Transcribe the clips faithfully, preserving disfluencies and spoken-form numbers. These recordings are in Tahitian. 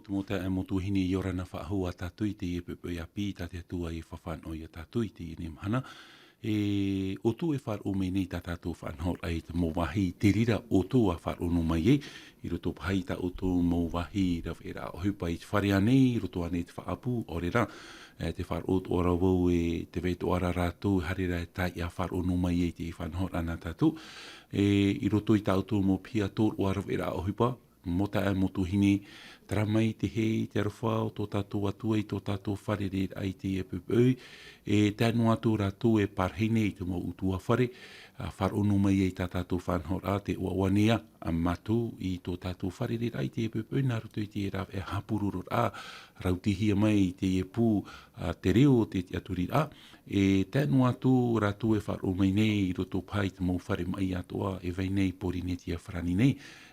Te mau taeaʻe, mau tuahine, ʻia ora na faʻahou ā tātou i teie poʻipoʻi ʻāpī, tā te Atua e faʻafānaʻo ia tātou i teie nei mahana. E, ʻoutou e faʻaroʻo mai nei i tā tātou faʻanahoraʻa i te mau vāhi i te reira ʻoutou ʻa faʻaroʻo noa mai ai, i roto paha i tā ʻoutou mau vāhi raveraʻa ʻohipa i te fare ānei, i roto ānei i te faʻaʻapu, ʻaore rā, e, tē faʻaroʻo atoʻa ra vau e tē vai atoʻa ra rātou e haere ra e tae ʻia faʻaroʻo noa mai ai i te faʻanahoraʻa nā tātou. E, i roto i tā ʻoutou mau piha tōroʻa raveraʻa ʻohipa, mau taeaʻe, mau tuahine, terā mai te hē i te aroha o tō tātou Atua i tō tātou fārereiraʻa i teie poʻipoʻi, e tae noa atu rātou e pārahi nei i te mau ʻutuāfare, ʻa faʻaroʻo noa mai ai i tā tātou faʻanahoraʻa, tē ʻoaʻoa nei ā, ā mātou i tō tātou fārereiraʻa i teie poʻipoʻi nā roto i te rāveʻa haʻapurororaʻa, rautihia mai i teie pū, ā, te reo o te tiʻaturiraʻa, e tae noa atu rātou e faʻaroʻo mai nei i roto paha i te mau fare maʻi atoʻa e vai nei i Pōrīnetia Farāni nei,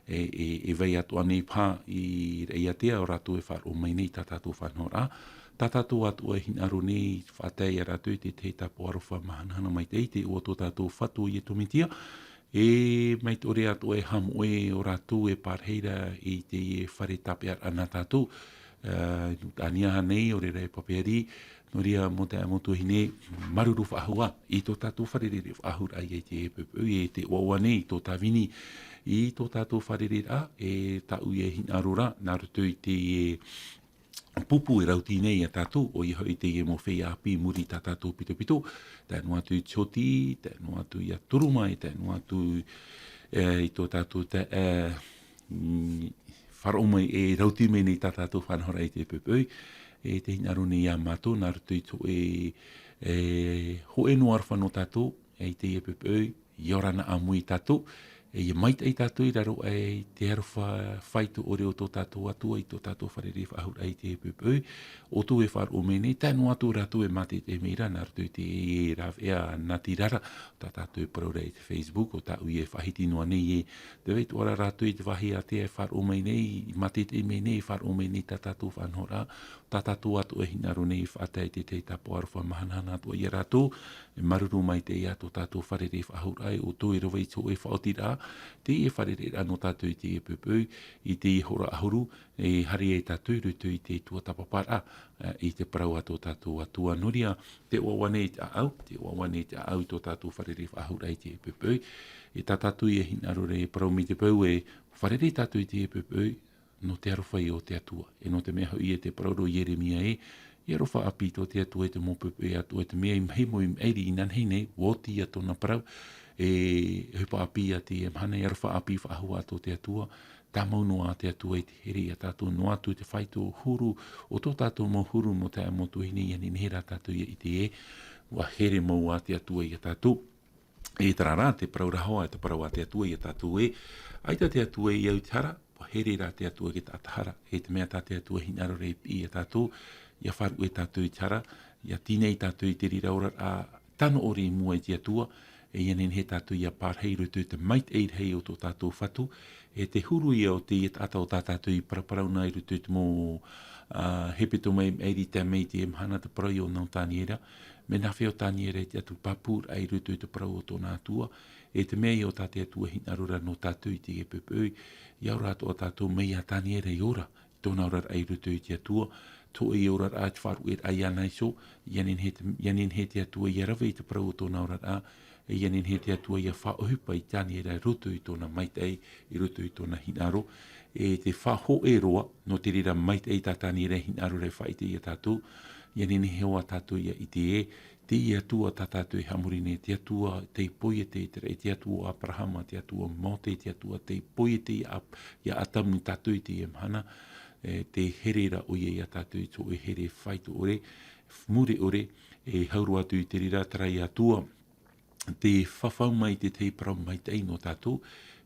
e, e, e vai atoʻa nei paha i Raʻiātea, ʻo rātou e faʻaroʻo mai nei i tā tātou faʻanahoraʻa. Tā tātou atoʻa e hinaʻaro nei, faʻatae ia rātou i te tahi tāpaʻo aroha mahanahana maitaʻi, i te iʻoa o tō tātou Fatu ʻo Iesu Mesia. E mai te ʻore atoʻa e haʻamoʻe ʻo rātou e pārahi ra i teie fare tāpeʻaraʻa nā tātou. Ā, nū Tānia nei, ʻaore rā e Papeari, nō reira mau taeaʻe, mau tuahine, māuruuru faʻahou ā i tō tātou fārereiraʻa faʻahou ra i teie poʻipoʻi, e tē ʻoaʻoa nei tō Tāvini i tō tātou fārereiraʻa, e tāʻu ia hinaʻaro ra, nā roto i teie pupu e rauti nei ia tātou, ʻoia hoʻi teie mau feiā ʻāpī i muri i tā tātou pitopito, tae noa atu i Tioti, tae noa atu ia Turuma, e tae noa atu, e, i tō tātou tae, e, mm, faʻaroʻo mai e rauti mai nei tā tātou faʻanahoraʻa i teie poʻipoʻi, e tē hinaʻaro nei ia mātou, nā roto i te hōʻē, e, hōʻē noa aroha nō tātou, e, i teie poʻipoʻi, ʻia ora na ʻāmui ia tātou, e ʻia maitaʻi tātou i raro aʻe i te aroha faito ʻore o tō tātou Atua i tō tātou fārereiraʻa faʻahou ra i teie poʻipoʻi, ʻoutou e faʻaroʻo mai nei, tae noa atu rātou e mātaʻitaʻi mai ra, nā roto i te rāveʻa natirara, tā tātou e parau ra i te Facebook, ʻo tāʻu ia e faʻahiti noa nei ē, tē vai atoʻa ra rātou i te vāhi ātea e faʻaroʻo mai nei, mātaʻitaʻi mai nei, faʻaroʻo mai nei tā tātou faʻanahoraʻa, tā tātou atoʻa e hinaʻaro nei e faʻatae i te tahi tāpaʻo aroha mahanahana atoʻa ia rātou, e māuruuru maitaʻi ā tō tātou fārereiraʻa faʻahou ra, e ʻoutou e rave i te hōʻē faʻaotiraʻa, teie fārereiraʻa nō tātou i teie poʻipoʻi, i teie hora ʻahuru, e haere ai tātou i roto i te tuatāpaparaʻa, ā, i te parau a tō tātou Atua. Nō reira, tē ʻoaʻoa nei te ʻāʻau, tē ʻoaʻoa nei te ʻāʻau i tō tātou fārereiraʻa faʻahou ra i teie poʻipoʻi, e tā tātou ia hinaʻaro ra e parau mai te peu ē, fārerei tātou i teie poʻipoʻi, nō te aroha o te Atua. E nō te mea hoʻi ē tē parau ra ʻo Ieremia ē, e aroha ʻāpī tō te Atua i te mau poʻipoʻi atoʻa, e te mea i mahi mau i maʻiri inanahi nei, ʻua oti ia tōna parau, e, e ʻohipa ʻāpī ia teie mahana, e aroha ʻāpī faʻahou ā tō te Atua, tāmau noa ā te Atua i te here ia tātou, noa atu te faito huru, o tō tātou mau huru, mau taeaʻe, mau tuahine, ʻia nehenehe rā tātou ʻia ʻite ē, ʻua here mau ā te Atua ia tātou. E terā rā, te parau ra hoʻi, te parau a te Atua ia tātou ē, ʻaita te Atua i au i te hara, ʻua here rā te Atua i te taʻata hara, e te mea tā te Atua e hinaʻaro ra e piʻi ia tātou, ʻia faʻaruʻe tātou i te hara, ʻia tīnai tātou i te reira oraraʻa tano ʻore i mua i te Atua, e ʻia nehenehe tātou ʻia pārahi i roto i te maitaʻi rahi o tō tātou Fatu, e te huru ia o teie taʻata o tā tātou i paraparau nei i roto i te mau, ā, hepetoma i maʻiri tae mai i teie mahana, te parau ia ʻo Tāniera, mea nāfea ʻo Tāniera i tiʻaturi pāpū ra i roto i te parau o tōna Atua, e te mea ia ʻo tā te Atua e hinaʻaro ra nō tātou i teie poʻipoʻi, ʻia ora atoʻa tātou mai ia Tāniera i ora i tōna oraraʻa i roto i te Atua, tō ʻoia oraraʻa, te faʻaruʻeraʻa iāna iho, ʻia nehenehe te, ʻia nehenehe te Atua ʻia rave i te parau o tōna oraraʻa, e ʻia nehenehe te Atua ʻia faʻaʻohipa ia Tāniera i roto i tōna maitaʻi, i roto i tōna hinaʻaro, e te faʻahōʻē roa, nō te reira maitaʻi tā Tāniera e hinaʻaro ra e faʻaʻite ia tātou, ʻia nehenehe hoʻi tātou ʻia ʻite ē, teie Atua tā tātou e haʻamori nei, te Atua tei Poiete, te, te Atua o Aperahama, te Atua o Mōte, te Atua tei Poiete ia Ap-, ia Atamu, tātou i teie mahana, e, tē here ra ʻoia ia tātou i te hōʻē here faito ʻore, mure ʻore, e hau roa atu i te reira, terā ia Atua, tē fafau mai te tahi parau maitaʻi nō tātou,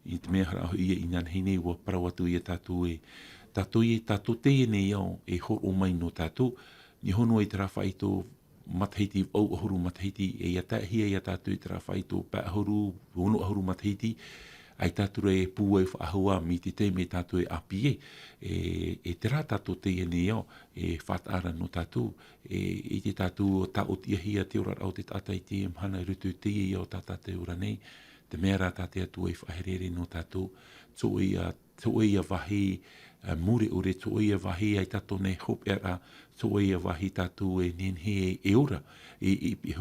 i te mea hoʻi ē inanahi nei ʻua parau atu ia tātou ē, tātou ē, tātou teie nei ao e hōroʻa mai nō tātou, ʻia hono i terā faito matahiti, vaʻu ʻahuru matahiti, e ʻia taehia ia tātou i terā faito pae ʻahuru, ono ʻahuru matahiti, ʻaita atu ra e pūai faʻahou ā mai te taime tātou e ʻāpī ai, e, e terā tātou teie nei ao e faʻataʻa ra nō tātou, e, ʻite tātou ʻua tāʻotiʻahia te oraraʻa o te taʻata i teie mahana i roto i teie ao tā tātou e ora nei, te mea rā tā te Atua i faʻaherehere nō tātou, tō ʻoia tō ia vāhi, ā, mure ʻore, tō ia vāhi ʻaita tōna hopeʻa, tō ia vāhi tātou e nehenehe e ora, i, i, i,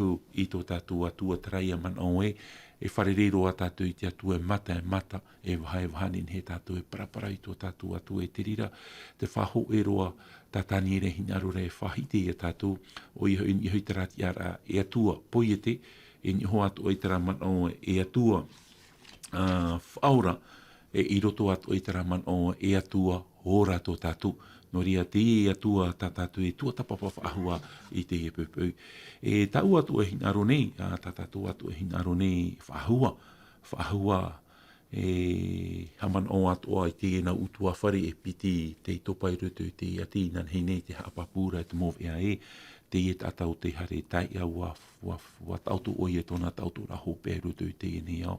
i tō tātou Atua, terā ia manaʻo ē, e fārerei roa tātou i te Atua e mata, e mata, e vaha, e vaha, nehenehe tātou e paraparau i tō tātou Atua. E te reira, te faʻahoʻi roa tā Taniera e hinaʻaro ra e faʻahiti ia tātou, ʻoia hoʻi, i niʻa hoʻi terā tiʻaraʻa, e Atua poiete, e niʻa atoʻa i terā manaʻo, e Atua, ā, faʻaora, e i roto atoʻa i terā manaʻo, e Atua ora tō tātou. Nō reira, teie Atua tā tātou e tuatāpapa faʻahou i teie poʻipoʻi. E tāʻu atoʻa e hinaʻaro nei, ā, tā tātou atoʻa e hinaʻaro nei, faʻahou, faʻahou, e haʻamanaʻo atoʻa i teie nau ʻutuāfare e piti tei topa i roto i te ʻati, nā niʻa nei te haʻapāpū ra te mōveʻa ē, teie taʻata o te hare taiʻa, ʻua, ʻua, ʻua taʻoto ʻoia i tōna taʻotoraʻa hopeʻa i roto i teie nei ao.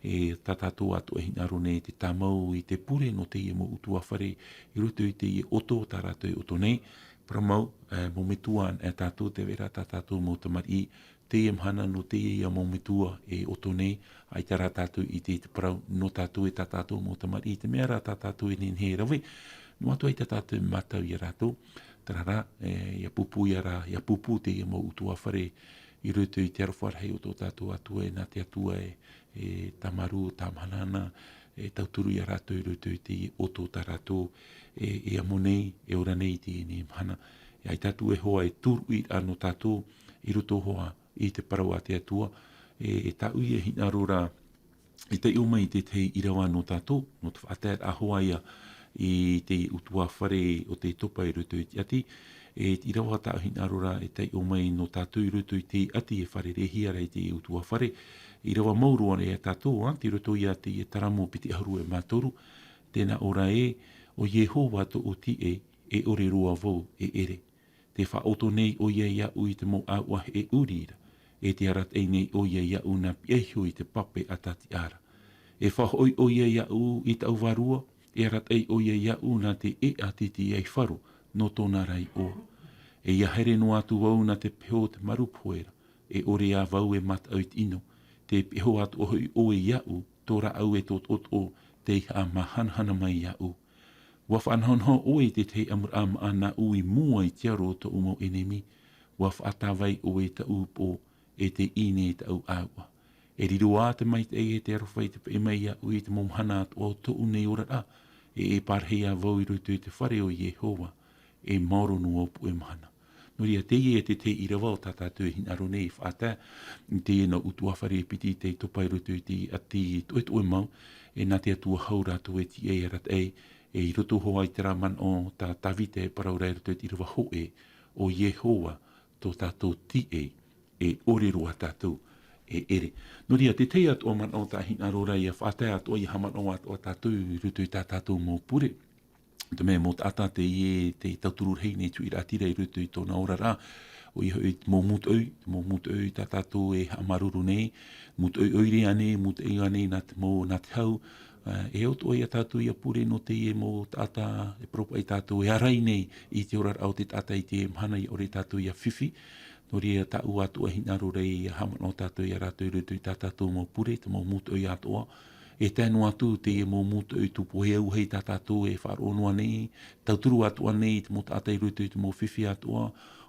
E tā tātou atoʻa e hinaʻaro nei te tāmau i te pure nō teie mau ʻutuāfare i roto i teie ʻoto, tā rātou e ʻoto nei. Parau mau, e, mau metua anaʻe tātou, tē vai ra tā tātou mau tamariʻi, teie mahana nō teie ia mau metua e ʻoto nei, ʻaita rā tātou i ʻite i te parau, nō tātou e tā tātou mau tamariʻi, te mea rā tā tātou e nehenehe e rave, noa atu ʻaita tātou e mātau ia rātou, terā rā, e, ʻia pūpū ia rā, ʻia pūpū teie mau ʻutuāfare i roto i te aroha rahi o tō tātou Atua, e nā te Atua e, e tāmarū, tāmāhana, e tauturu ia rātou i roto i teie ʻoto tā rātou e, e amo nei, e ora nei i teie nei mahana. E ʻaita atu e hoa e tūruʻi ra nō tātou, i roto hoʻi i te parau a te Atua, e, e tāʻu ia hinaʻaro ra, i taiʻo mai i te tahi ʻīrava nō tātou, nō te faʻataeraʻa hoʻi ia i te ʻutuāfare o te topa i roto i te ʻati, e te ʻīrava tāʻu hinaʻaro ra, e taiʻo mai nō tātou i roto i te ʻati e fārereihia ra i te ʻutuāfare, ʻīrava mau roa ia tātou, ā, tei roto ia teie Taramo piti ʻahuru e mā toru, tē nā ʻō ra ē, ʻo Iehova tōʻu tiʻe, e ʻore roa vau e ʻere. Tē faʻaʻoto nei ʻoia iāʻu i te mau ʻāuʻa e ʻuri ra, e tē arataʻi nei ʻoia iāʻu nā pihaʻi iho i te pape ʻatatiʻa ra. E faʻahoʻi ʻoia iāʻu i tāʻu vārua, e arataʻi ʻoia iāʻu nā te ʻēʻa tītī ʻaifaro nō tōna ra iʻoa. E ʻia haere noa atu vau nā te peho o te maru pohe ra, e ʻore ā vau e mataʻu i te ʻino, tē peho atoʻa hoʻi ʻoe iāʻu, tō rāʻau e tō toʻotoʻo tei haʻamahanahana mai iāʻu. ʻUa faʻanahonaho ʻoe i te tahi ʻamuraʻa maʻa nāʻu i mua i te aro o tōʻu mau ʻenemi. ʻUa faʻatāvai ʻoe i tāʻu upoʻo, e tē ʻī nei tāʻu ʻāuʻa. E riro ā te maitaʻi e te aroha i te peʻe mai iāʻu i te mau mahana atoʻa o tōʻu nei oraraʻa, e, e pārahi ā vau i roto i te fare o Iehova, e maoro noa au puʻe mahana. Nō reira, teie te tahi ʻīrava o tā tātou e hinaʻaro nei e faʻatae, i teie nau ʻutuāfare e piti tei topa i roto i te ʻati toʻetoʻe mau, e nā te Atua hau rātou e tiʻa e arataʻi, e i roto hoʻi i terā manaʻo tā Tāvita e parau ra i roto i te ʻīrava hōʻē, ʻo Iehova tō tātou tiʻe, e ʻore roa tātou e ʻere. Nō reira, te tahi atoʻa manaʻo tā hinaʻaro ra ʻia faʻatae atoʻa, ʻia haʻamanaʻo atoʻa tātou i roto i tā tātou mau pure. Te mea mau taʻata teie, tē tauturu rahi nei te huiraʻatira i roto i tōna oraraʻa, ʻoia hoʻi te mau mūtoʻi, te mau mūtoʻi tā tātou e haʻamāuruuru nei, mūtoʻi ʻoire ānei, mūtoʻi ānei nā te mau, nā te hau, ā, e au atoʻa ia tātou ʻia pure nō teie mau taʻata, e parau paʻi tātou e ārai nei i te oraraʻa o te taʻata i te mahana ʻia ʻore tātou ʻia fifi. Nō reira, tāʻu atoʻa hinaʻaro ra ʻia haʻamanaʻo tātou ia rātou i roto i tā tātou mau pure, te mau mūtoʻi atoʻa. E tae noa atu teie mau mūtoʻi tūpohe auahi tā tātou e faʻaroʻo noa nei, tauturu atoʻa nei i te mau taʻata i roto i te mau fifi atoʻa,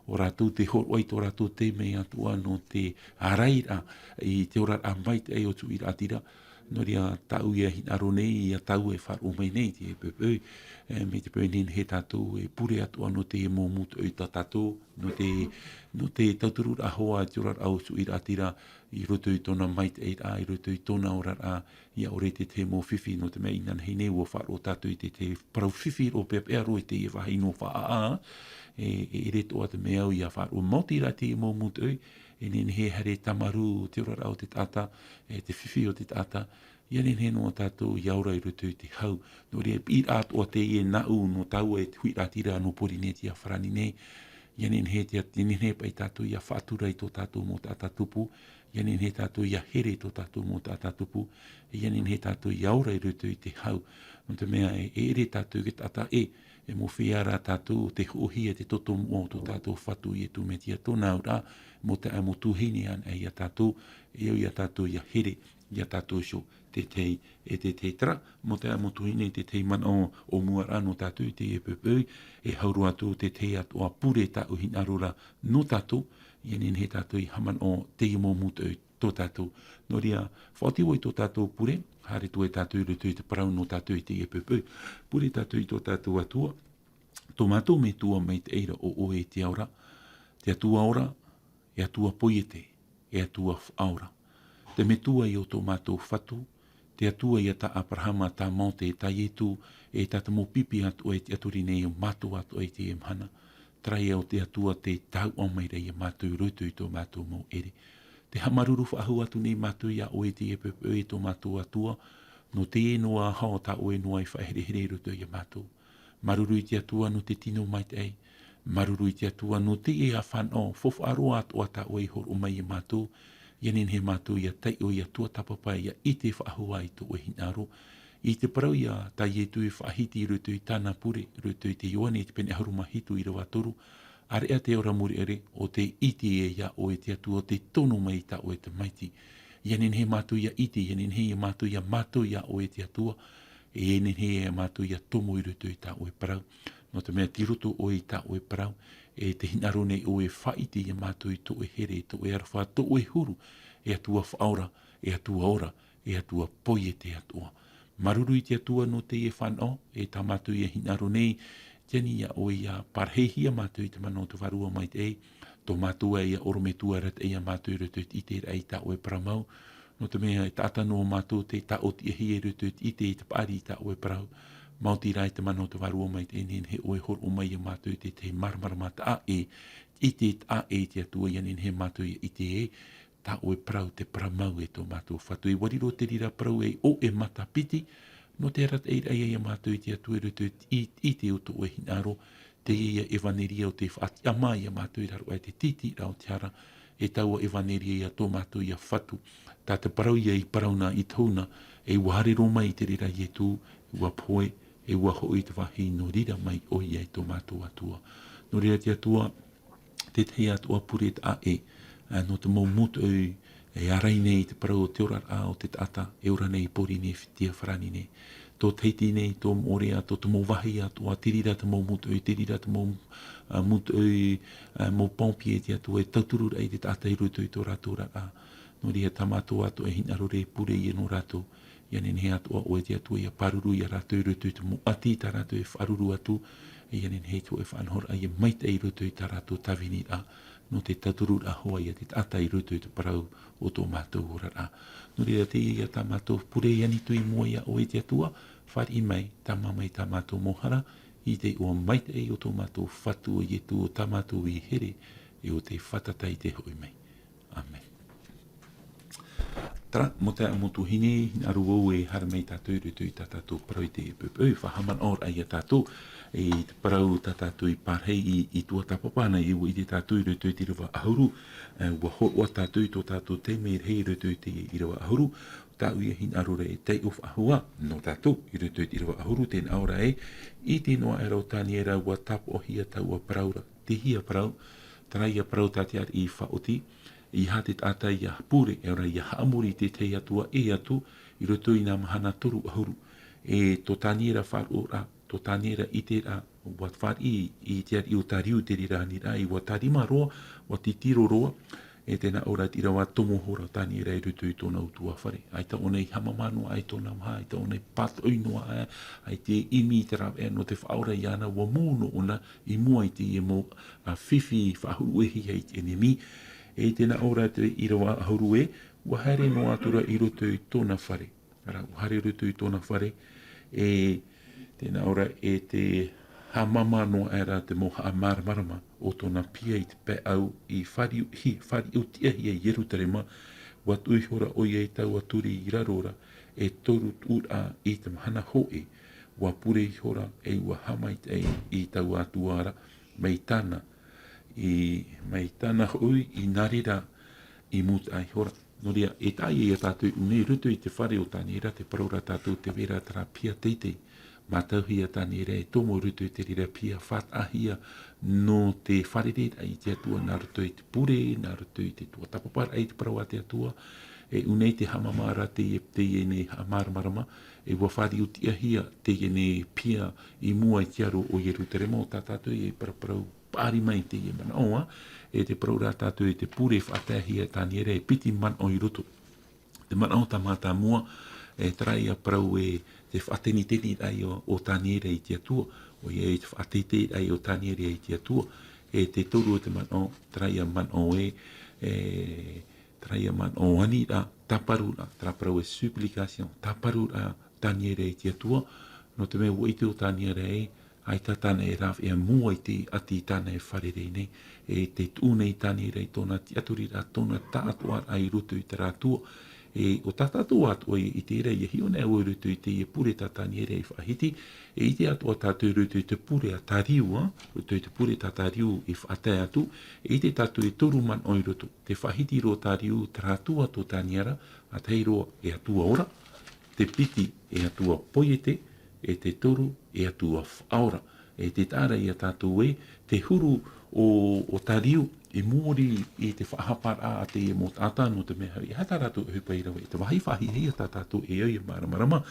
ʻo rātou te hōroʻa i tō rātou taime atoʻa nō te ārai ra i te oraraʻa maitaʻi o te huiraʻatira. Nō reira, tāʻu ia hinaʻaro nei, ia tāʻu e faʻaroʻo mai nei i teie poʻipoʻi, e, mai te peu e nehenehe tātou e pure atoʻa nō teie mau mūtoʻi tā tātou, nō te, nō te tautururaʻa hoʻi i te oraraʻa o te huiraʻatira i roto i tōna maitaʻiraʻa, i roto i tōna oraraʻa, ʻia ʻore te tahi mau fifi, nō te mea inanahi nei ʻua faʻaroʻo tātou i te, te parau fifi roa, peʻapeʻa roa i teie vāhi nō faʻaʻā, e, e ʻere atoʻa te mea au ʻia faʻaroʻo. Maoti rā teie mau mūtoʻi, e nehenehe e haere tāmarū te oraraʻa o te taʻata, e te fifi o te taʻata, ʻia nehenehe noa tātou ʻia ora i roto i te hau. Nō reira, e piʻiraʻa atoʻa teie nāʻu nō tāua e te huiraʻatira nō Pōrīnetia farāni nei. ʻIa nehenehe te, ʻia nehenehe paʻi tātou ʻia faʻatura i tō tātou mau taʻata tupu, ʻia nehenehe tātou ʻia here i tō tātou mau taʻata tupu, ʻia nehenehe tātou ʻia ora i roto i te hau. Nō te mea e, e ʻere tātou e taʻata ʻē, e mōhia rā tātou te hoʻohia te toto moʻa o tō tātou Fatu Iesu Mesia, tōna auraʻa, mau taeaʻe, mau tuahine anaʻe ia tātou, e au ia tātou ʻia here ia tātou iho, tētahi, e tētahi tara, mō te amo tuahine, tētahi manaʻo ʻōmuaraʻa nō tātou i teie poʻipoʻi, e hau roa atu tētahi atoʻa pure tāʻu hinaʻaro ra nō tātou, ia nehenehe tātou e haʻamanaʻo teie mau mūtoʻi tō tātou. Nō reira, faʻaoti vau i tō tātou pure, haere atu ai tātou i roto i te parau nō tātou i teie poʻipoʻi. Pure tātou i tō tātou Atua, tō mātou Metua maitaʻi ra ʻo ʻoe te ao ra, te Atua ora, e Atua poiete, e Atua faʻaora. Te Metua ia o tō mātou Fatu, te Atua ia tā Aperahama, tā Mōte, tā Ietu, e tā te mau pipi atoʻa e tiʻaturi nei mātou atoʻa i teie mahana. Terā ia ʻo te Atua tē tauturu mai ra ia mātou i roto i tō mātou mau ʻere. Tē haʻamāuruuru faʻahou atu nei mātou ia ʻoe i teie poʻipoʻi e tō mātou Atua, nō teie noa aho tā ʻoe noa i faʻaherehere i roto ia mātou. Māuruuru i te Atua nō te tino maitaʻi. Māuruuru i te Atua nō teie fānaʻo faufaʻa roa atoʻa tā ʻoe i hōroʻa mai ia mātou. Ia nehenehe mātou ia taiʻo, ia tuatāpapa, ia ʻite faʻahou i tō ʻoe hinaʻaro. I te parau ia tā Ietu i faʻahiti i roto i tāna pure, i roto i te Ioane i te pene ʻahuru mā hitu ʻīrava toru, ʻāreʻa te ora mure ʻore, ʻo tē ʻite ia ʻoe te Atua, ʻo tē tono mai i tā ʻoe Tamaiti. Ia nehenehe mātou ia ʻite, ia nehenehe ia mātou ia mātau ia ʻoe te Atua, e nehenehe ia mātou ia tomo i roto i tā ʻoe parau. Nō te mea tei roto ʻoe i tā ʻoe parau, e tē hinaʻaro nei ʻoe e faʻaʻite ia mātou i tō ʻoe here, tō ʻoe aroha, tō ʻoe huru, e Atua faʻaora, e Atua ora, e Atua poiete atoʻa. Māuruuru i te Atua nō teie fānaʻo, e tā mātou ia hinaʻaro nei, tē ani ia ʻoe ia parahihia mātou i te mana o te Vārua Maitaʻi, tō mātou ā ia ʻorometua e arataʻi ia mātou i roto i te ʻiteraʻa i tā ʻoe parau mau, nō te mea e taʻata noa mātou tē tāʻotiʻahia i roto i te ʻite i te paʻari i tā ʻoe parau, maoti rā i te mana o te Vārua Maitaʻi e nehenehe ʻoe e hōroʻa mai ia mātou i te, te māramarama taʻa ʻē, ʻite taʻa ʻē i te Atua, ia nehenehe mātou ia ʻite ē, tā ʻoe parau te parau mau e tō mātou Fatu. ʻUa riro te reira parau ei ʻoʻe matapiti, nō te arataʻiraʻa ia mātou i te Atua i roto i te ʻite o tō ʻoe hinaʻaro, teie ʻevaneria ʻo tē faʻatiʻa mai ia mātou i raro aʻe i te tītīraʻa o te hara, e taua ʻevaneria ia tō mātou ia Fatu. Tā te parau ia i parau na, i tohu na, e ʻua haere roa mai i te reira Ietu, ʻua pohe, e ʻua hoʻi i te vāhi nō reira mai ʻoia i tō mātou Atua. Nō reira te Atua, tētahi atoʻa pure taʻa ʻē, ā, nō te mau mūtoʻi e ārai nei i te parau o te oraraʻa o te taʻata e ora nei i Pōrīnetia Farāni nei. Tō Tahiti nei, tō Moʻorea, tō te mau vāhi atoʻa, te reira te mau mūtoʻi, te reira te mau, ā, mūtoʻi, ā, mau pompiers te Atua e tautururaʻa i te taʻata i roto i tō rātou oraraʻa. Nō reira tā mātou atoʻa e hinaʻaro ra e pure ia nō rātou. Ia nehenehe atoʻa ʻoe te Atua ia pāruru ia rātou i roto i te mau ʻati tā rātou e faʻaruru atu, ia nehenehe atoʻa e faʻanahoraʻa ia maitaʻi i roto i tā rātou tāviniraʻa, nō te tautururaʻa hoʻi ia te taʻata i roto i te parau o tō mātou oraraʻa. Nō reira teie ia tā mātou pure e ani atu i mua ia ʻoe te Atua, fāriʻi mai, tāmā mai tā mātou mau hara, i te iʻoa maitaʻi o tō mātou Fatu ʻo Ietu ʻo tā mātou i here, e ʻo tei fātata i te hoʻi mai. Amen. Terā, mau taeaʻe, mau tuahine, hinaʻaro vau e haere mai tātou i roto i tā tātou parau i teie poʻipoʻi, faʻahaʻamanaʻoraʻa ia tātou, i te parau tā tātou i pārahi i, i tuatāpapa na, e ʻua ʻite tātou i roto i te ʻīrava ʻahuru, e, ʻua hōroʻa tātou i tō tātou taime rahi i roto i te ʻīrava ʻahuru, tāʻu ia hinaʻaro ra e taiʻo faʻahou nō tātou, i roto i te ʻīrava ʻahuru, tē nā ʻō ra ē, ʻite noa aʻera ʻo Taniera ʻua tāpaʻohia taua parau ra, te hia parau, terā ia parau tā te ariʻi i faʻaoti, ʻeiaha te taʻata ia pure, e ora ia haʻamori i te tahi atua ʻē atu, i roto i nā mahana toru ʻahuru. E tō Taniera faʻaroʻoraʻa, tō Taniera ʻiteraʻa, ʻua fāriʻi i te ariʻi ʻo Tariu te reira aniraʻa, ʻua tārima roa, ʻua titiro roa, e tē nā ʻō ra te ʻīrava tomo ihora ʻo Taniera i roto i tōna ʻutuāfare. ʻAita ʻōna i haʻamāmā noa aʻe i tōna maha, ʻaita ʻōna i pātoʻi noa aʻe, ʻaita i ʻimi i te rāveʻa nō te faʻaora iāna, ʻua mou noa ʻōna i mua i teie mau, ā, fifi faʻahuruʻahia i te ʻenemi. E tē nā ʻō ra te ʻīrava ʻahuru ē, ʻua haere noa atu ra i roto i tōna fare. Terā, ʻua haere i roto i tōna fare, e tē nā ʻō ra e tē haʻamāmā noa aʻera te mau haʻamāramarama o tōna pia i te pae ʻau i fāriu-, hi-, fāriʻutiʻahia i Ierutarema, ʻua tuʻu ihora ʻoia i taua turi i raro ra, e toru tuʻuraʻa i te mahana hōʻē, ʻua pure ihora e ʻua haʻamaitaʻi i taua atua ra, mai tāna, i, mai tāna hoʻi i nā reira i mūtaʻa ihora. Nō reira, e taʻa ʻē ia tātou i ʻō nei i roto i te fare o Taniera, tē parau ra tātou tē vai ra terā pia teitei. Mātauhia Taniera e tomo i roto i te reira pia, faʻataʻahia nō te fārereiraʻa i te Atua nā roto i te pure, nā roto i te tuatāpaparaʻa i te parau a te Atua, E ʻū nei te haʻamāmā ra teie, teie nei haʻamāramarama, e ʻua fāriu tiʻahia teie nei piha i mua i te aro o Ierutarema, ʻo tā tātou e paraparau paʻari mai teie manaʻo, ā, e te parau ra tātou i te pure faʻataehia e Taniera e piti manaʻo i roto. Te manaʻo tā mātāmua, e terā ia parau e te faʻateniteniraʻa o, o Taniera i te Atua, ʻoia e te faʻateiteiraʻa o Taniera i te Atua, e te toru o te manaʻo, terā ia manaʻo e, e, terā ia manaʻo aniraʻa, tāparuraʻa, terā parau e supplication, tāparuraʻa Taniera i te Atua, nō te mea ʻua ʻite ʻo Taniera ē, ʻaita tāna e rāveʻa mua i te ʻati tāna e fārerei nei, e tē tuʻu nei Taniera i tōna tiʻaturiraʻa, tōna taʻatoʻaraʻa i roto i terā Atua. E ʻo tā tātou atoʻa e ʻite ra, ʻia hiʻo nei au i roto i teie pure tā Taniera i faʻahiti, e ʻite atoʻa tātou i roto i te pure a Tariu, ā, roto i te pure tā Tariu i faʻatae atu, e ʻite tātou e toru manaʻo i roto. Tē faʻahiti ra ʻo Tariu, terā Atua tō Taniera, ʻa tahi roa e Atua ora, te piti e Atua poiete, e te toru e Atua faʻaora. E te taʻa ra ia tātou ē, te huru o, o Tariu, i muri i te faʻahaparaʻa a teie mau taʻata, nō te mea haere, e aha tā rātou ʻohipa i rave, e te vāhi faʻahiahia tā tātou e au ʻia māramarama,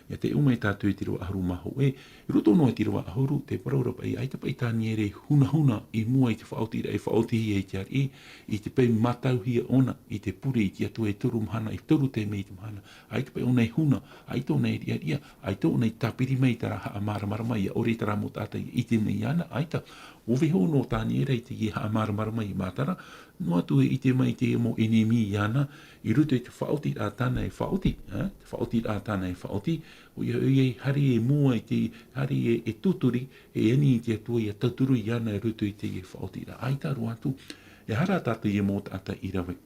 ʻia tae mai tātou i te ʻīrava ʻahuru mā hōʻē, i roto noa i te ʻīrava ʻahuru, tē parau ra paʻi, ʻaita paʻi Taniera e hunahuna i mua i te faʻaotiraʻa e faʻaotihia e te ariʻi, i te peu mātauhia ʻōna, i te pure i te Atua e toru mahana, e toru taime i te mahana, ʻaita paʻi ʻōna e huna, ʻaita ʻōna e riʻariʻa, ʻaita ʻōna e tāpiri mai i terā haʻamāramarama, ʻia ʻore terā mau taʻata ʻia ʻite mai iāna, ʻaita. ʻUa vaiiho noa Taniera i teie haʻamāramarama i matara, noa atu e ʻite mai te mau ʻenemi iāna, i roto i te faʻaotiraʻa tāna e faʻaoti, ā, te faʻaotiraʻa tāna e faʻaoti, ʻoia, ʻoia e haere i mua i te, haere e, e tūturi, e ani i te Atua ʻia tauturu iāna i roto i teie faʻaotiraʻa. ʻAita roa atu, e aha rā tā teie mau taʻata i rave.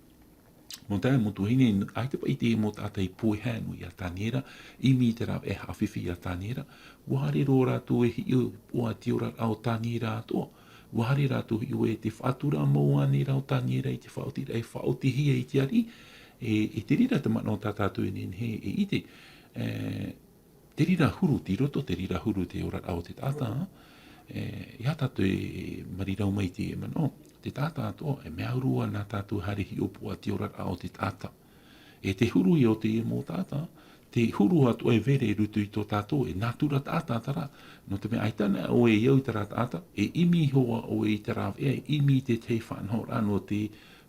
Mau taeaʻe, mau tuahine, ʻaita paʻi teie mau taʻata i pohe noa ia Taniera, ʻimi i te rāveʻa haʻafifi ia Taniera, ʻua haere roa rātou e hiʻo i te oraraʻa o Taniera atoʻa, ʻua haere rātou e hiʻo i te faʻatura mau ānei ra o Taniera i te faʻaotiraʻa e faʻaotihia i te ariʻi, e, e te reira te manaʻo tā tātou e nehenehe e ʻite, e, te reira huru tei roto, te reira huru te oraraʻa o te taʻata, e, e aha tātou e marirau mai i te manaʻo, te taʻata atoʻa, e mea ʻuru ā nā tātou haere hiʻopoʻa i te oraraʻa o te taʻata. E te huru ia o teie mau taʻata, te huru atoʻa e vere i roto i tō tātou, e nātura taʻata terā, nō te mea ʻaita na ʻoe e au i terā taʻata, e ʻimi iho ā ʻoe i te rāveʻa, e ʻimi i te tahi faʻanahoraʻa nō te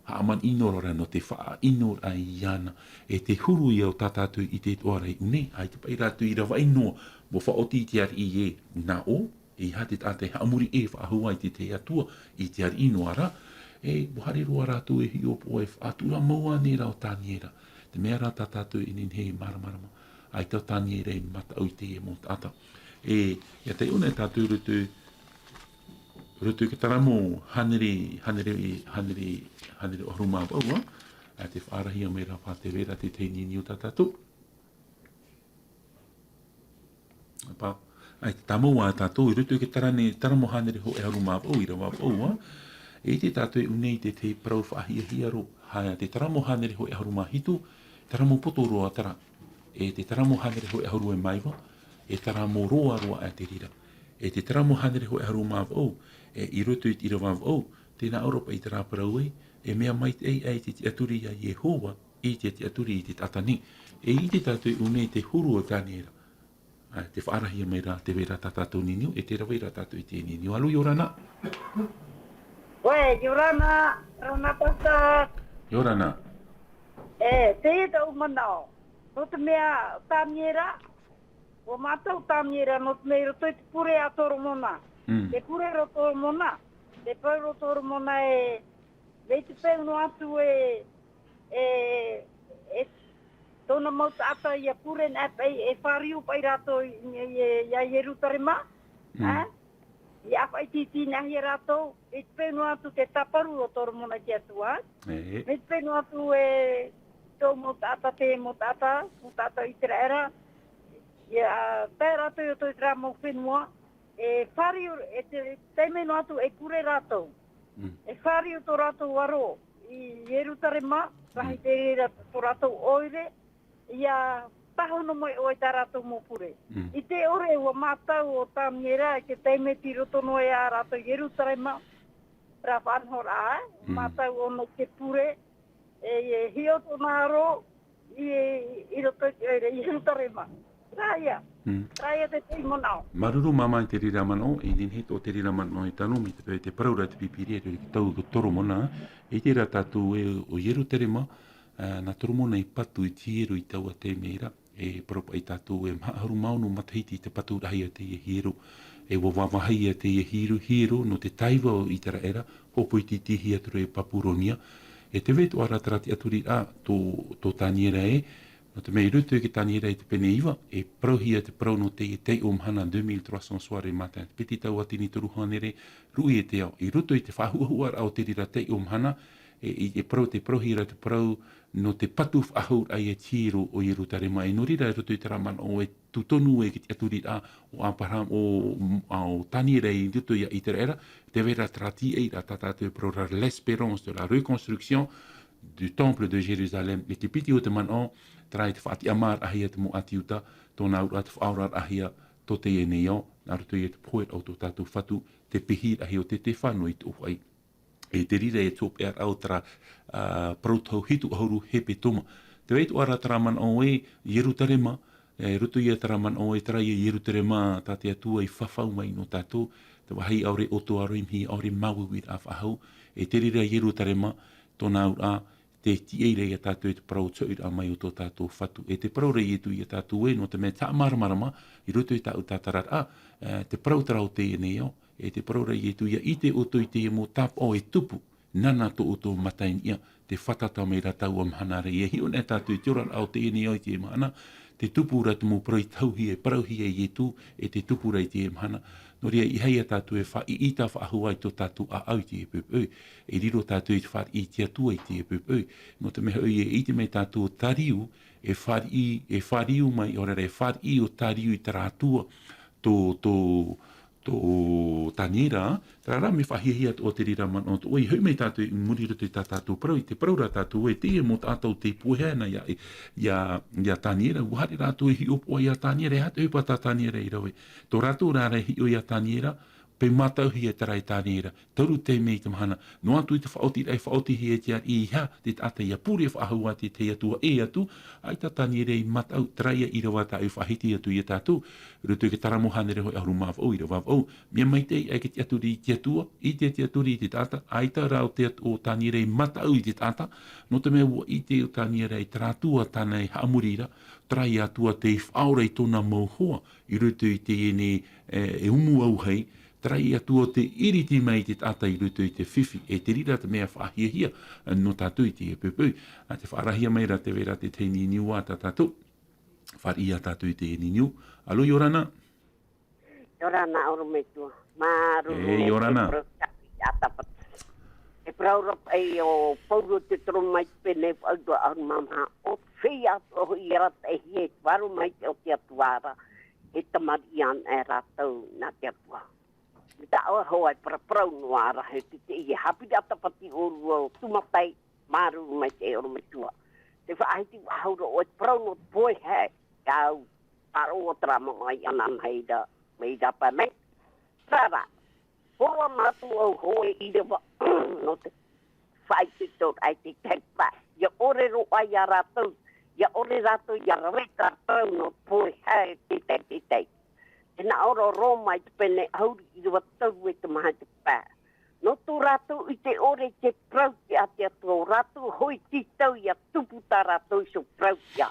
haʻamanaʻo ra, nō te faʻaʻino ra iāna. E te huru ia o tā tātou i te ʻīrava i ʻō nei, ʻaita paʻi rātou i ravaʻi noa, ʻua faʻaoti i te ariʻi ē, nā ʻō, e aha te taʻata e haʻamori e faʻahou ai i te tahi atua, i te ariʻi noa ra, e, ʻua haere roa rātou e hiʻopoʻa e faʻatura mau ānei ra o Taniera. Te mea rā tā tātou e nehenehe e māramarama, ʻaita ʻo Taniera i mataʻu i teie mau taʻata. E, ʻia taiʻo nei tātou i roto, roto i te taramo hānere, hānere, hānere, hānere ʻahuru mā vaʻu, ā, ʻa te faʻaarahia mai ra paʻi te vai ra te tahi niuniu tā tātou. Pā, ʻaita tāmau ā tātou, i roto i te tarane, taramo hānere hōʻē ʻahuru mā vaʻu, ʻīrava vaʻu, ā. E ʻite tātou i ʻō nei i te tahi parau faʻahiahia roa, ā, te taramo hānere hōʻē ʻahuru mā hitu, taramo poto roa terā. E te taramo hānere hōʻē ʻahuru mā iva, e taramo roa roa ā te reira. E te taramo hānere hōʻē ʻahuru mā vaʻu, e i roto i te ʻīrava vaʻu, tē nā ʻō ra paʻi terā parau ē, e mea maitaʻi ā te tiʻaturi ia Iehova, i te tiʻaturi i te taʻata nei. E ʻite tātou i ʻō nei te huru o Taniera. Ā, te faʻaarahia mai ra te vai ra tā tātou niuniu, e tē rave ra tātou i te niuniu. Alo, ʻia ora na. ʻOe, ʻia ora na, ʻia ora na, Pastor. ʻIa ora na. E, teie tāʻu manaʻo. Nō te mea Taniera, ʻua mātau Taniera, nō te mea i roto i te pure a Toromona. Mm. Te pure ra o Toromona, te parau ra o Toromona e, mai te peu noa atu e, e, e tōna mau taʻata ʻia pure nei paʻi, e fāriu paʻi rātou i, i, i, ia Ierutarema, Mm. ā? ʻIa faʻaʻitiʻitinahia rātou, i te peu noa atu te tāparu o Toromona i te Atua. E. Mai te peu noa atu e tō mau taʻata, te mau taʻata, mau taʻata o Iteraera, ʻia tae rātou i roto i terā mau fenua, e fāriu, e te, tae mai noa atu e pure rātou. Mm. E fāriu tō rātou aro i Ierutarema, rahi Mm. te reira tō rātou ʻoire, ʻia tahono mai ʻoe i tā rātou mau pure. Mm. I te ʻore ʻua mātau ʻo Taniera, i te taime tei roto noa ia rātou i Ierutarema, terā faʻanahoraʻa, Mm. mātau ʻōna i te pure, e, e hiʻo tōna aro, i, i roto i, i Ierutarema. Rā ia. Mm. Rā ia te tei manaʻo. Māuruuru māmā i te reira manaʻo, i nehenehe tō te reira manaʻo e tano mai te peu te parau ra te Pīpīria, te tau ko Toromona, i te reira tātou e o Ierutarema, ā, nā Toromona i patu i te hiero i taua taime ra, e parau paʻi tātou e maha ʻahuru mā ono matahiti i te paturaʻahia teie hiero, e ua vāvāhia teie hiero, hiero nō te taiva o Iteraera, hōpoitihia atu ra e Papuronia, e tē vai atoʻa ra terā tiʻaturiraʻa tō, tō Taniera ē, nō te mea i roto i te Taniera i te pene iva, e parauhia te parau nō teie taiʻo mahana deux mille trois cents soirs et matins, te piti tauatini toru hānere, ruʻi e te ao, i roto i te faʻahuʻahuʻaraʻa o te reira taiʻo mahana, e, e, e parau, te parauhia ra te parau nō te patu faʻahou ra ia te hiero o Ierutarema, e nō reira i roto i terā manaʻo e tū tonu e te tiʻaturiraʻa o Abraham, o, o Taniera i roto ia Iteraera, tē vai ra terā tiʻaturiraʻa tā tātou e parau ra l'espérance de la reconstruction du temple de Jérusalem. E te piti o te manaʻo, terā i te faʻatiʻamāraʻahia te mau ʻāti Iuta, tōna auraʻa te faʻaoraraʻahia tō teie nei ao, nā roto ia te pohe o tō tātou Fatu, te pihiraʻahia o te tefano i tō Hawaii. E te reira e tō peʻaraʻa o terā, ā, parau tau hitu ʻahuru hepetoma. Tē vai atoʻa ra terā manaʻo ē, Ierutarema, e roto ia terā manaʻo ē, terā ia Ierutarema tā te Atua i fafau mai nō tātou, te vāhi ʻaore ʻoto, ʻaore mihi, ʻaore māuiuiraʻa faʻahou, e te reira Ierutarema, tōna auraʻa, te tiʻa ra ia tātou i te parau tauiraʻa mai o tō tātou Fatu. E te parau ra Ietu ia tātou ē, nō te mea te haʻamāramarama, i roto i tāʻu tātararaʻa, e, te parau terā o teie nei ao, e te parau ra Ietu ia ʻite ʻoutou i teie mau tāpaʻo e tupu, nāna tō ʻoutou mata i niʻa, tē fātata mai ra taua mahana ra. E hiʻo na tātou i te oraraʻa o teie nei ao i teie mahana, tē tupu ra te mau parau i tauhia, e parauhia e Ietu, e tē tupu ra i teie mahana. Nō reira, ʻeiaha tātou e faʻaʻite faʻahou i tō tātou ʻāʻau i teie poʻipoʻi, e riro tātou i te fāriʻi i te Atua i teie poʻipoʻi. Nō te mea hoʻi, e ʻite mai tātou ʻo Tariu, e fāriʻi, e fāriu mai, ʻaore ra, e fāriʻi ʻo Tariu i terā atua, tō, tō, tō Taniera, terā rā mea faʻahiahia atoʻa te reira manaʻo atoʻa, e hoʻi mai tātou i muri i roto i tā tātou parau, i te parau ra tātou ē, teie mau taʻata ʻo tei pohe ana ia, ia, ia Taniera, ʻua haere rātou e hiʻopoʻa ia Taniera, e aha te ʻohipa tā Taniera i rave. Tō rātou rā ra e hiʻo ia Taniera, paʻi mātauhia terā e Taniera, toru taime i te mahana, noa atu i te faʻaotiraʻa i faʻaotihia e te ariʻi, ʻeiaha te taʻata ʻia pure faʻahou atu i te tahi atua ʻē atu, ʻaita Taniera i mataʻu, terā ia ʻīrava tāʻu i faʻahiti atu ia tātou, i roto i te Taramo hānere hōʻē ʻahuru mā vaʻu, ʻīrava vaʻu, mea maitaʻi ʻaita e tiʻaturi i te Atua, ʻite e tiʻaturi i te taʻata, ʻaita rā ʻo te At-, ʻo Taniera i mataʻu i te taʻata, nō te mea ʻua ʻite ʻo Taniera i terā Atua tāna i haʻamori ra, terā ia Atua tei faʻaora i tōna mau hoa, i roto i teie nei, e, e umu auahi, terā ia Atua tei ʻiriti mai i te taʻata i roto i te fifi, e te reira te mea faʻahiahia, e, nō tātou i teie poʻipoʻi. ʻA, tē faʻaarahia mai ra tē vai ra te tahi niuniu ā tā tātou. Fāriʻi ia tātou i teie niuniu. Alo, ʻia ora na. ʻIa ora na, ʻorometua. Māuruuru. E, ʻia ora na. Te parau tāpati. Te parau ra paʻi ʻo Pauro te Roma i te pene vaʻu ʻahuru mā maha, ʻo te feiā atoʻa hoʻi i arataʻihia e te vārua maitaʻi o te Atua ra, e tamariʻi ana e rātou nā te Atua. Mea tā ʻoe hoʻi e paraparau noa ra, e te, teie haʻapiʻiraʻa tāpati ʻōrua ʻo Tūmātai, māuruuru maitaʻi ʻorometua. Tē faʻahiti faʻahou ra ʻoe te parau nō te pohe hae, tāʻu, tārō ʻo terā manaʻo i ʻanaʻana mai ra, mai ra paʻi mai. Terā rā, hōroʻa mātou au hōʻē ʻīrava, nō te faʻaitoitoraʻa i te tahi pae. ʻIa ʻore roa ia rātou, ʻia ʻore rātou ʻia rave tātou nō te pohe hae te tahi, te tahi. Tē nā ʻō ra Roma i te pene ʻahuru ʻīrava toru e te maha e te pae. Nō tō rātou ʻite ʻore i te parau tiʻa a te Atua, ʻo rātou hoʻi tītau ʻia tupu tā rātou iho parau tiʻa.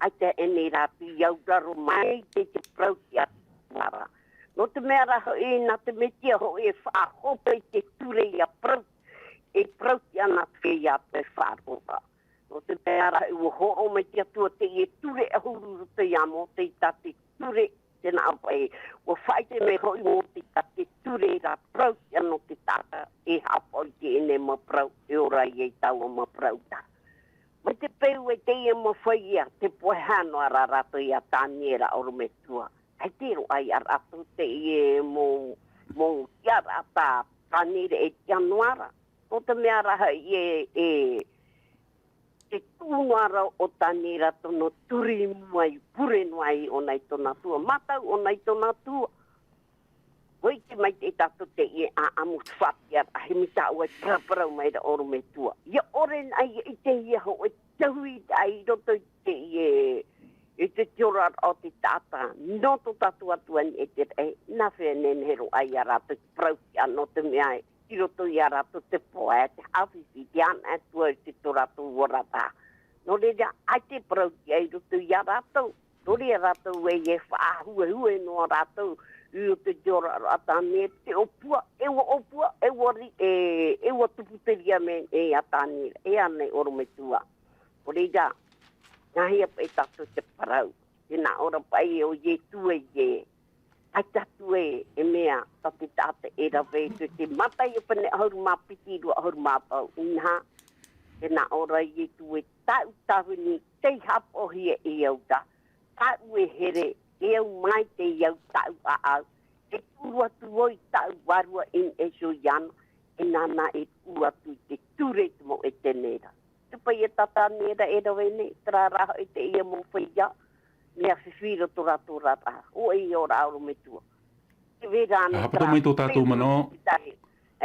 ʻAita e nehenehe rātou ʻia auraro mai i te, te parau tiʻa a te Atua ra. Nō te mea rā hoʻi, nā te Mesia hoʻi e faʻahope i te ture ʻia parau, e parau tiʻa nā te feiā atoʻa e faʻaroʻo ra. Nō te mea rā, ʻua hōroʻa mai te Atua teie ture ʻahuru i roto ia Mōtē, tā te ture, tēnā paʻi, ʻua faʻaʻite mai hoʻi Mōtē tā te ture ra parau tiʻa nō te taʻata e haʻapaʻo i teie nei mau parau, e ora ia i taua mau parau ra. Mai te peu e teie mafai ia, tē pohe noa ra rātou ia Taniera ʻorometua. ʻAita roa ia rātou teie mau, mau tiʻaraʻa tā Taniera e tiʻa noa ra. Nō te mea rā hoʻi e, e, e tuʻu noa ra ʻo Taniera tōna turi i mua i pure noa ai ʻōna i tōna Atua, mātau ʻōna i tōna Atua. ʻUa ʻite maitaʻi tātou teie ʻāʻamu te faʻatiʻaraʻa, e mea tā ʻoe e paraparau mai ra ʻorometua. ʻIa ʻore na ia ʻitehia hoʻi te taui ai i roto i te, i e, i te tiora o te taʻata, nō tō tātou Atua i niʻa i te raʻi, nā hea e nehenehe roa ia rātou te parau tia nō te mea e, i roto ia rātou te poe, te haʻafifi, te ana e tua i te tō rātou ora rā. Nō reira, ai te parau tia i roto ia rātou, nō reira rātou e, e faʻahuehue noa rātou, i roto i te ora rā Taniera, te ʻōpua, e ua ʻōpua, e ua ri-, e, e ua tupu te ria mai e a Taniera, e ana e orometua. Nō reira, nā hea paʻi tātou te parau, tē nā ʻō ra paʻi ʻo Ietu e, e, ʻaita atu e, e mea, tā te taʻata e rave i te, te Mataio pene ʻahuru mā piti, rua ʻahuru mā vaʻu, inaha, tē nā ʻō ra Ietu e tāʻu tāvini, tei haʻapaʻohia e au ra, tāʻu e here, e au mai te au tāʻu ʻāʻau, e turu atu vau i tāʻu vārua i niʻa iho iāna, e nāna e tuʻu atu i te ture i te mau ʻētene ra. Te paʻi e tā Taniera e rave nei, terā rā hoʻi teie mau feiā, mea fifi i roto rātou ra rā, ʻoia ʻo rā orometua. Tē vai ra ānei Haʻaputa terā mai tō tātou peu manaʻo. Te tare-,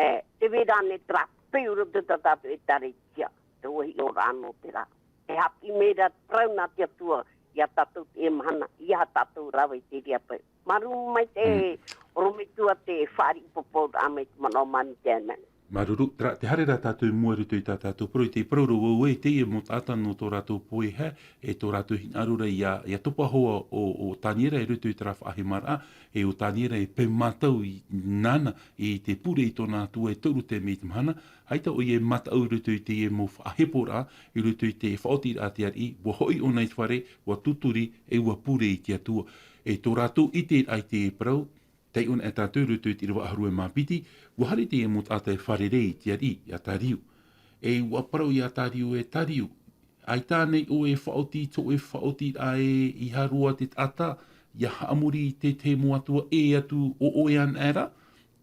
e, tē vai ra ānei terā peu roto tā tātou ʻēkālesia, te ua hiʻo ra nō terā. E haʻapiʻi mai ra te parau nā te Atua, ia tātou teie mahana, ia tātou rave i te reira peu. Māuruuru maitaʻi, Mm. orometua te fāriʻi poporaʻa mai te manaʻo māna te ana. Māuruuru, terā, tē haere ra tātou i mua i roto i tā tātou parau, i te parau ra vau ē, teie mau taʻata nō tō rātou pohe, e tō rātou hinaʻaro ra ia, ia topa hoʻi ʻo, ʻo Taniera i roto i terā faʻahemaraʻa, e ʻo Taniera e peu mātau i nāna, i te pure i tōna Atua e toru taime i te mahana, ʻaita ʻoia e mātau i roto i teie mau faʻaheporaʻa, i roto i te faʻaotiraʻa a te ariʻi, ua hoʻi ʻōna i te fare, ua tūturi, e ua pure i te Atua. E tō rātou ʻiteraʻa i te parau, taiʻo anaʻe tātou i roto i te ʻīrava ʻahuru e mā piti, ua haere teie mau taʻata e fārerei i te ariʻi, ia Tariu. E ua parau ia Tariu, e Tariu, ʻaita ānei ʻoe e faʻaoti i tō ʻoe faʻaotiraʻa e ʻeiaha roa te taʻata, ia haʻamori i te tahi mau atua ʻē atu o ʻoe anaʻe ra?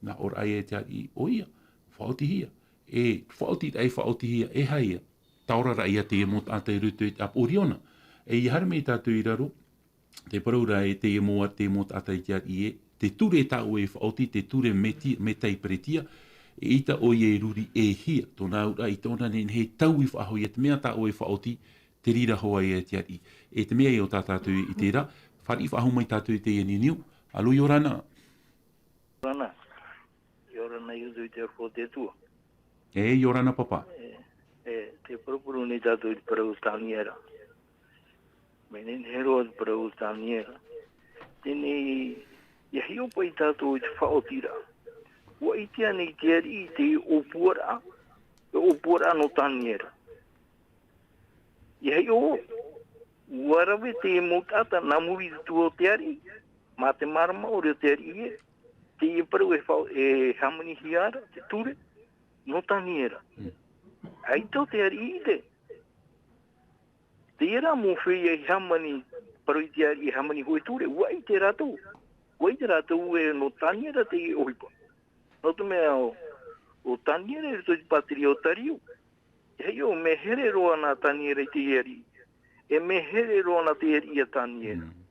Nā ʻō ra ʻaita e te ariʻi, ʻoia, faʻaotihia. E faʻaotiraʻa e faʻaotihia, e aha ia? Taora ra ia teie mau taʻata i roto i te ʻāpoʻo riona. E ia haere mai tātou i raro, te parau ra e teie mau, teie mau taʻata i te ariʻi ē, te ture tā ʻoe e faʻaoti, te ture Meti-, Metaia Peretia, eʻita ʻoia e ruri ʻē hia, tōna auraʻa i tōna nehenehe e taui faʻahou ia te mea tā ʻoe e faʻaoti, te reira hoʻi e te ariʻi. E te mea ïa ʻo tā tātou i terā, fāriʻi faʻahou mai tātou i teie niuniu, ʻalo ʻia ora na. ʻIa ora na. ʻIa ora na i roto i te aroha o te Atua. E, ʻia ora na, Papa. E, e, tē paraparau nei tātou i te parau o Taniera. Mea nehenehe roa te parau o Taniera. Teie nei, ʻia hiʻo paʻi tātou i te faʻaotiraʻa. ʻUa ʻite ānei te ariʻi i te ʻōpuaraʻa, te ʻōpuaraʻa nō Taniera? ʻIa hiʻo, ʻua rave te mau taʻata nā muri i te tua o te ariʻi, mā te mārama ʻore o te ariʻi ē, teie parau e fa-, e hāmanihia ra, te ture, nō Taniera. Mm. ʻAita ʻo te ariʻi i ʻite. Teie rā mau feiā i hāmani, parau i te ariʻi e hāmani hōʻē ture, ʻua ʻite rātou. ʻUa ʻite rātou ē nō Taniera teie ʻohipa. Nō te mea ʻo, ʻo Taniera i roto i te pātireia o Tariu. E hiʻo, mea here roa na Taniera i te ariʻi. E mea here roa na te ariʻi ia Taniera. Mm.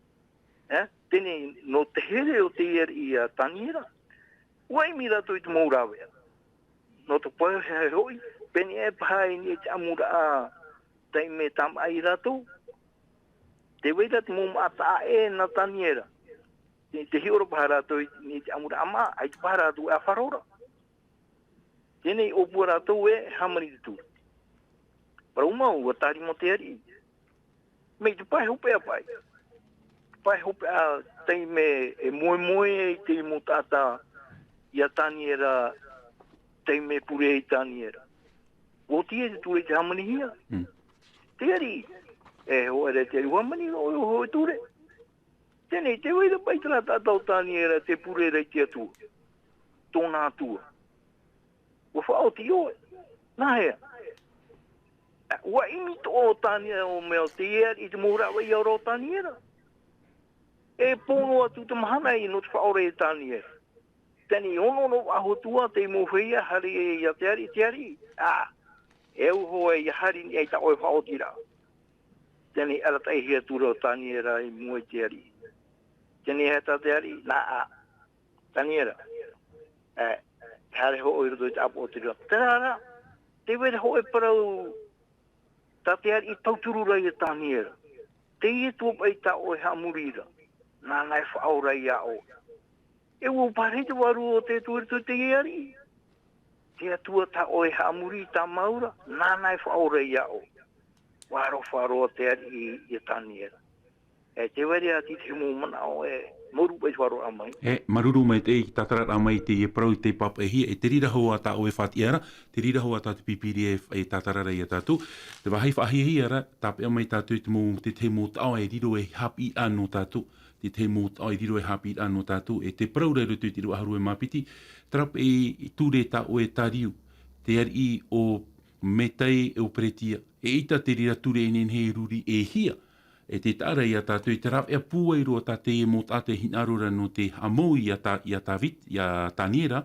E, teie nei, nō te here o te ariʻi ia Taniera, ʻua ʻimi rātou i te mau rāveʻa. Nō te pohe hoʻi, pēneiaʻe paha i niʻa i te ʻamuraʻa taime tāmāʻa ia rātou. Tē vai ra te mau māʻa taʻa ʻē na Taniera. Te, tē hiʻo ra paha rātou i niʻa i te ʻamuraʻa māʻa, ʻaita paha rātou e ʻāfaro ra. Teie nei ʻōpua rātou e hāmani i te ture. Parau mau, ʻua tārimo te ariʻi. Mai te pae hopeʻa paʻi. Pae hopeʻa taime e moemoe ai te mau taʻata ia Taniera, taime e pure ai Taniera. ʻUa oti te ture i te hāmanihia. Mm. Te ariʻi, e hōʻē ra te ariʻi, ʻua hāmani ʻoe hōʻē ture. Teie nei, tē vai ra paʻi terā taʻata ʻo Taniera tē pure ra i te Atua. Tōna Atua. ʻUa faʻaoti ʻoe. Nā hea? ʻUa ʻimi atoʻa ʻo Taniera ʻo mea ʻo te ariʻi i te mau rāveʻa ʻia ora ʻo Taniera. E pō noa atu te mahana ʻia nō te faʻaora ia Taniera. Teie nei, ono noa faʻahou atu ā te mau feiā, haere ia te ariʻi, te ariʻi. Ā, e au hōʻē ʻia haere i niʻa i tā ʻoe faʻaotiraʻa. Teie nei, arataʻihia atu ra ʻo Taniera i mua i te ariʻi. Teie nei, e tā te ariʻi, nā ʻā, Taniera. E, haere hōʻē i roto i te ʻāpoʻo o te riona. Terā rā, tē vai ra hōʻē parau Tā te ariʻi tauturu ra ia Taniera. Teie Atua paʻi tā ʻoe e haʻamori ra. Nāna e faʻaora iā ʻoe. E ʻua pārahi te vārua o te Atua i roto i teie ariʻi. Te Atua tā ʻoe e haʻamori i tā māua ra, nāna e faʻaora iā ʻoe. ʻUa aroha roa te ariʻi ia Taniera. E te vai ra atu i te mau manaʻo e māuruuru paʻi i te faʻaroʻoraʻa mai. E māuruuru maitaʻi i te tātararaʻa mai i teie parau i te pāpaʻihia, e te reira hoʻi tā ʻoe e faʻatiʻa ra, te reira hoʻi tā te Pīpīria e, e tātara ra ia tātou. Te vāhi faʻahiahia ra, tāpeʻa mai tātou i te mau, te tahi mau taʻo e riro ei haʻapiʻiraʻa nō tātou, te tahi mau taʻo e riro ei haʻapiʻiraʻa nō tātou, e te parau ra i roto i te ʻīrava ʻahuru e mā piti, terā paʻi ture tā ʻoe e tāriu, te ariʻi ʻo Metai ʻo Peretia, eʻita te reira ture e nehenehe e ruri e hia, e te taʻa ra ia tātou i te rāveʻa pūai roa tā teie mau taʻata e hinaʻaro ra nō te haʻamou ia Tā-, ia Tāvita, ia Taniera,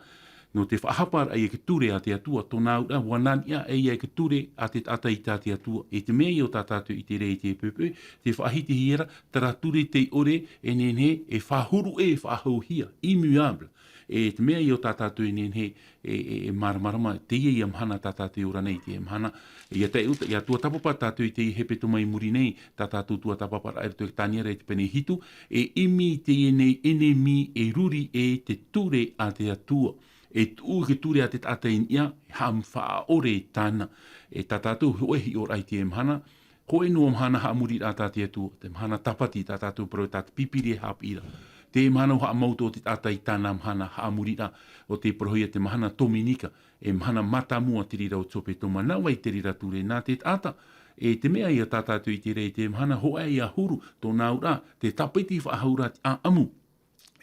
nō te faʻahaparaʻa i te ture a te Atua, tōna auraʻa, ʻua nā niʻa ʻē ia i te ture a te taʻata i tā te Atua. E te mea ïa tā tātou i ʻite ra i teie poʻipoʻi, tē faʻahitihia ra, terā ture tei ʻore e nehenehe e faʻahuru ʻē, e faʻahouhia, immuable. E te mea ïa tā tātou e nehenehe e, e, e māramarama, teie ïa mahana tā tātou e ora nei i teie mahana. ʻIa tae atu, ʻia tuatāpapa tātou i te hepetoma i muri nei, tā tātou tuatāpaparaʻa i roto i Taniera i te pene hitu, e ʻimi i teie nei ʻenemi e ruri ʻē i te ture a te Atua. E tuʻu i te ture a te taʻata i niʻa, e haʻa-, faʻaʻore tāna. E tā tātou hōʻē hiʻoraʻa i teie mahana, hōʻē noa mahana haʻamoriraʻa tā te Atua, te mahana tāpati tā tātou parau, tā te Pīpīria e haʻapiʻi ra. Te mahana ʻua haʻamau atoʻa te taʻata i tāna mahana haʻamoriraʻa, ʻo tē parauhia te mahana Tominika, e mahana mātāmua te reira o te hepetoma. Nā vai te reira ture? Nā te taʻata. E te mea ïa tā tātou i ʻite ra i teie mahana, hōʻē ïa huru tōna auraʻa, te tāpiti faʻahou ra te ʻāʻamu.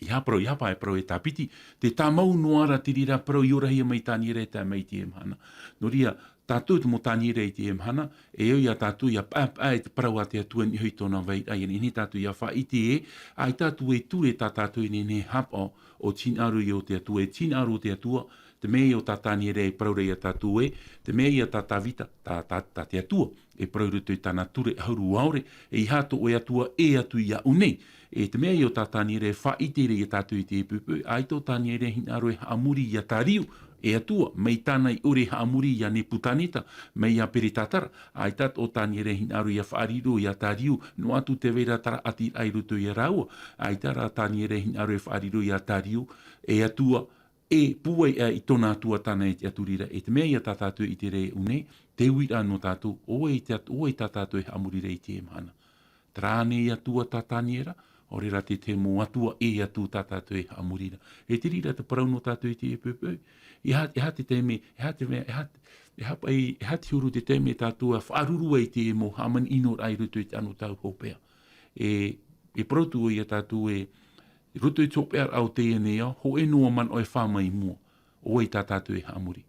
ʻEiaha parau, ʻeiaha paʻi parau e tāpiti, tē tāmau noa ra te reira parau i orahia mai Taniera e tae mai i teie mahana. Nō reira, tātou te mau Taniera i teie mahana, e au ia tātou ʻia paʻepaʻe i te parau a te Atua i niʻa i tōna vairaʻa, ʻia nehenehe tātou ʻia faʻaʻite ē, ʻaita atu e ture tā tātou e nehenehe e haʻapaʻo, ʻo te hinaʻaro ïa o te Atua, e te hinaʻaro o te Atua, te mea ïa tā Taniera e parau ra ia tātou ē, te mea ïa tā Tāvita, tā, tā, tā te Atua e parau i roto i tāna ture ʻahuru ʻaore, ʻeiaha tō ʻoe Atua ʻē atu iāʻu nei. E te mea ïa tā Taniera e faʻaʻite ra ia tātou i teie poʻipoʻi, ʻaita ʻo Taniera e hinaʻaro e haʻamori ia Tariu, e atua, mai tāna i ʻore e haʻamori ia Nepukaneta, mai ia Peretatara, ʻaita ʻo Taniera e hinaʻaro ʻia faʻariro ia Tariu, noa atu tē vai ra terā ʻati i roto ia rāua, ʻaita rā Taniera e hinaʻaro e faʻariro ia Tariu, e atua, e pūai aʻe i tōna Atua tāna e tiʻaturi ra. E te mea ïa tā tātou i ʻite ra i ʻō nei, te uiraʻa nō tātou, ʻo vai te at-, ʻo vai tā tātou e haʻamori ra i teie mahana. Terā ānei Atua tā Taniera, ʻaore rā te tahi mau atua ʻē atu tā tātou e haʻamori ra. E te reira te parau nō tātou i teie poʻipoʻi. E aha, e aha te taime, e aha te mea, e aha, e aha paʻi, e aha te huru te taime tātou e faʻaruru ai i te mau hāmani ʻino ra i roto i te anotau hopeʻa. E, e parau atu ia tātou ē, i roto i te hopeʻaraʻa o teie nei ao, hōʻē noa manaʻo e fā mai mua, ʻo vai tā tātou e haʻamori.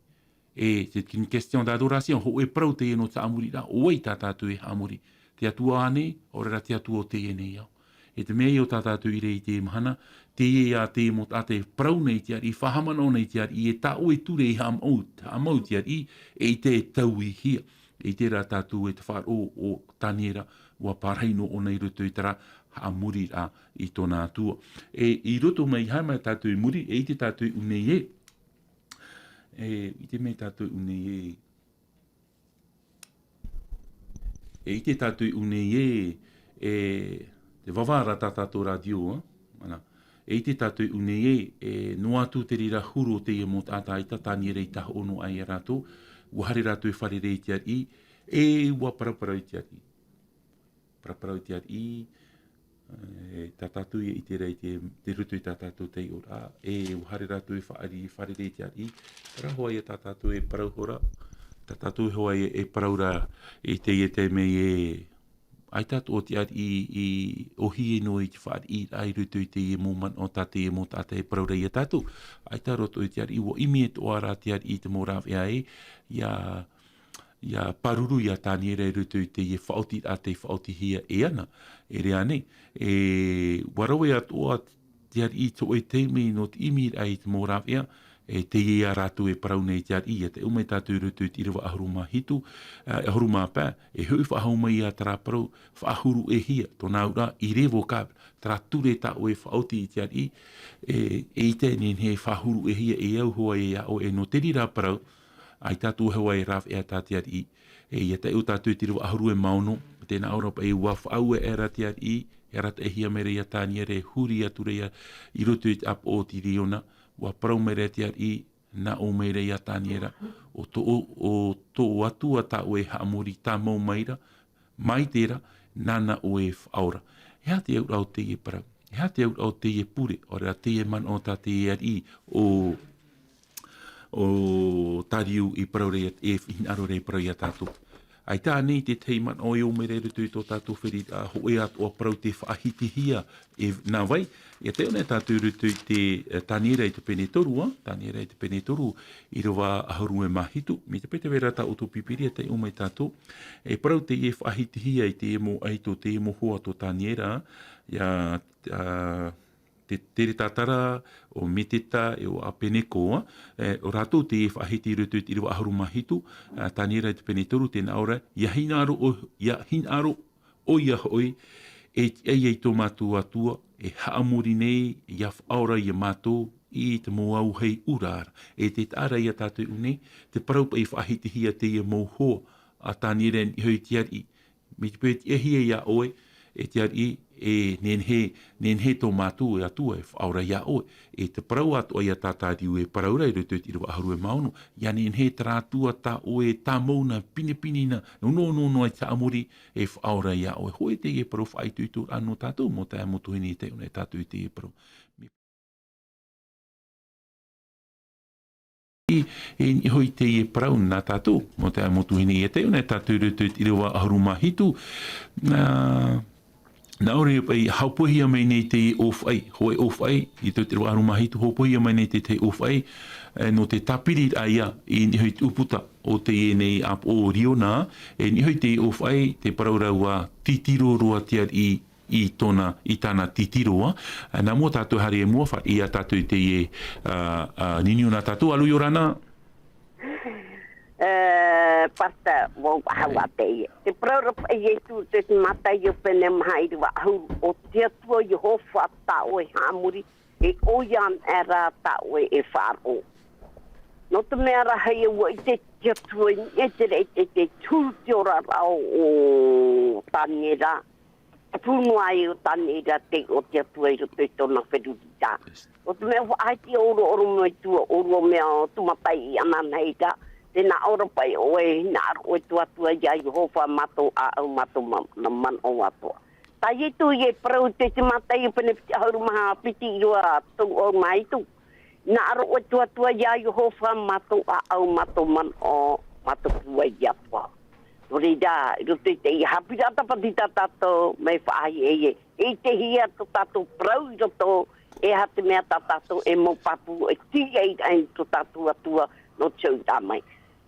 E, c'est une question d'adoration, hōʻē parau teie nō te haʻamoriraʻa, ʻo vai tā tātou e haʻamori. Te Atua ānei, ʻaore rā te Atua o teie nei ao. E te mea ïa tā tātou i ʻite ra i teie mahana, teie ïa te mau taʻata e parau nei i te ariʻi, faʻahaʻamanaʻo nei i te ariʻi, e tā ʻoe ture e haʻamau, haʻamau i te ariʻi, eʻita e tauihia. ʻIte ra tātou ē te faʻaroʻo o Taniera, ʻua pārahi noa ʻōna i roto i terā haʻamoriraʻa i tōna Atua. E, i roto mai, haere mai tātou i muri, e ʻite tātou i ʻō nei ē. E, ʻite mai tātou i ʻō nei ē. E ʻite tātou i ʻō nei ē, e, tē vāvā ra tā tātou rātio, ā? Ana. E ʻite tātou i ʻō nei ē, e, noa atu te reira huru o teie mau taʻata ʻaita Taniera i tahoʻo noa aʻe ia rātou, ʻua haere rātou e fārerei i te ariʻi, e ʻua paraparau i te ariʻi. Paraparau i te ariʻi, e, tā tātou ïa i ʻite ra i te, te roto i tā tātou taiʻoraʻa, e, ʻua haere rātou e fāri-, fārerei i te ariʻi, terā hoʻi ïa tā tātou e parau ra, tā tātou hoʻi e parau ra i teie taime ē, ʻaita atoʻa te ariʻi i, i ʻōhie noa i te fāriʻiraʻa i roto i teie mau manaʻo tā teie mau taʻata e parau ra ia tātou. ʻAita roa atoʻa te ariʻi, ʻua ʻimi atoʻa ra te ariʻi i te mau rāveʻa ē, ʻia, ʻia pāruru ia Taniera i roto i teie faʻaotiraʻa tei faʻaotihia e ana, e rave nei, e, ʻua rave atoʻa te ariʻi i te hōʻē taime nō te ʻimiraʻa i te mau rāveʻa, e, teie ïa rātou e parau nei i te ariʻi, ʻia tae mai tātou i roto i te ʻīrava ʻahuru mā hitu, e, ʻahuru mā pae, e hoʻi faʻahou mai ïa terā parau, faʻahuru ʻē hia, tōna auraʻa, irrévocable, terā ture tā ʻoe e faʻaoti i te ariʻi, e, eʻita e nehenehe e faʻahuru ʻē hia, e au hoʻi ia ʻoe, e nō te reira parau, ʻAita atu hoʻi e rāveʻa tā te ariʻi, e ʻia tae ʻo tātou i te ʻīrava ʻahuru e mā ono, tē nā ʻō ra paʻi ʻua faʻaue aʻera te ariʻi, e arataʻihia mai ra ia Taniera e huri atu ra ia i roto i te ʻāpoʻo o te Riona, ʻua parau mai ra te ariʻi, nā ʻō mai ra ia Taniera, ʻo tō, ʻo tō Atua tā ʻoe e haʻamori tāmau mai ra, mai terā, nāna ʻoe e faʻaora. E aha te auraʻa o teie parau? E aha te auraʻa o teie pure? ʻAore rā teie manaʻo tā te ariʻi ʻo, ʻo Tariu i parau ra, e hinaʻaro ra i parau ia tātou. ʻAita ānei te tahi manaʻo e ō mai ra i roto i tō tātou feruriraʻa, hōʻē atoʻa parau tē faʻahitihia e nā vai? ʻIa tae ʻō na tātou i roto i te, e, Taniera i te pene toru, ā, Taniera i te pene toru, ʻīrava ʻahuru e mā hitu, mai te peu tē vai ra tā ʻoutou pīpīria, tae ʻō mai tātou. E parau teie e faʻahitihia i teie mau ʻaito, teie mau hoa tō Taniera, ʻia, ā, te, Teretatara, ʻo Meteta, e ʻo Apeneko, ā, e, ʻo rātou teie e faʻahiti i roto i te ʻīrava ʻahuru mā hitu, ā, Taniera i te pene toru, tē nā ʻō ra, ʻia hinaʻaro ʻo, ʻia hinaʻaro ʻoia hoʻi, e tiʻa ia i tō mātou Atua, e haʻamori nei, ʻia faʻaora ia mātou i te mau auahi ʻura ra. E tē taʻa ra ia tātou i ʻō nei, te parau paʻi faʻahitihia teie mau hoa a Taniera i niʻa iho i te ariʻi. Mai te peu e tiʻahia ia ʻoe, e te ariʻi, e nehenehe, nehenehe tō mātou e Atua e faʻaora ia ʻoe. E te parau atoʻa ia tā Tariu e parau ra i roto i te ʻīrava ʻahuru e mā ono, ʻia nehenehe terā Atua tā ʻoe e tāmau na, pinepine na, nō, nō, nō, nō, e haʻamori, e faʻaora ia ʻoe. Hōʻē teie parau faʻaitoitoraʻa nō tātou, mau taeaʻe, mau tuahine, e tae ʻō na ia tātou i teie parau. I, i niʻa iho i teie parau nā tātou, mau taeaʻe, mau tuahine, ʻia tae ʻō na ia tātou i roto i te ʻīrava ʻahuru mā hitu, nā, nā ʻō ra paʻi, hōpoihia mai nei te ʻōfaʻi, hōʻē ʻōfaʻi, i te ʻīrava ʻahuru mā hitu, hōpoihia mai nei te tahi ʻōfaʻi, e, nō te tāpiriraʻa ia, i niʻa iho i te ʻūputa o teie nei ʻāpoʻo o Riona, e niʻa iho i te ʻōfaʻi, tē parau ra ʻua titiro roa te ariʻi i tōna, i tāna titiro, ā. Nā mua tātou e haere i mua, fāriʻi ia tātou i teie, ā, ā, niuniu nā tātou, alo, ʻia ora na. E, Pastor, ʻua, ʻua, ʻua teie. Te parau ra paʻi Iesu, te Mātaio pene maha ʻīrava ʻahuru, ʻo te Atua Iehova tā ʻoe e haʻamori, e ʻoia anaʻe rā tā ʻoe e faʻaroʻo. Nō te mea rā, ʻaita ʻua ʻite te Atua i niʻa i te reira, te, te huru te oraraʻa o, o Taniera. Te pū noa ai o Taniera te, o te Atua i roto i tōna feruriraʻa. Yes. ʻO te mea faʻahiti ʻōrua, ʻōrua mau metua, ʻōrua mau tūmataʻi ananahi ra, tē nā ʻō ra paʻi ʻoe, hinaʻaro ʻoe i tō Atua ia Iehova, mā tō ʻāʻau, mā tō ma-, ma-, manaʻo atoʻa. Tā Iesu e parau i te Mātaio pene piti ʻahuru mā piti, ʻīrava toru ʻahuru mā hitu. Hinaʻaro ʻoe i tō Atua ia Iehova, mā tō ʻāʻau, mā tō manaʻo, mā tō pūai atoʻa. Nō reira, i roto i teie haʻapiʻiraʻa tāpati tā tātou, mea faʻaʻite, e, e ʻitehia tō tātou parau i roto, e aha te mea tā tātou e mau pāpū, e tīaʻi ai tō tātou Atua, nō te hōʻē taime.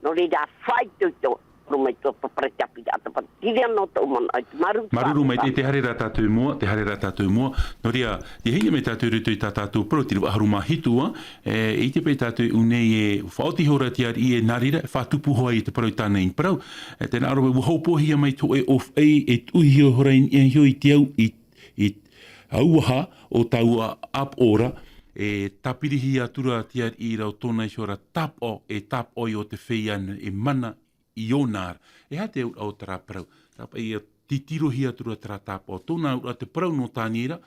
Nō reira, faʻaitoito, ʻorometua, paparaʻa te haʻapiʻiraʻa tāpati, terā noa tōʻu manaʻo, māuruuru. Māuruuru maitaʻi, tē haere ra tātou i mua, tē haere ra tātou i mua. Nō reira, ʻia hiʻo mai tātou i roto i tā tātou parau, te ʻīrava ʻahuru mā hitu, ā, e, ʻite paʻi tātou i ʻō nei e faʻaoti ihora te ariʻi, e nā reira, e faʻatupu hoʻi i te parau i tāna i parau. E, tē nā ʻō ra, ʻua hōpoihia mai te hōʻē ʻōfaʻi, e tuʻuhia ihora i niʻa iho i te au, i, i auaha o taua ʻāpoʻo ra, e tāpirihia atu ra te ariʻi i raro i tōna ihora tāpaʻo, e tāpaʻo ïa ʻo te feiā e mana i ʻōna ra. E aha te auraʻa o terā parau? Terā paʻi ʻia titirohia atu ra terā tāpaʻo. Tōna auraʻa te parau nō Taniera,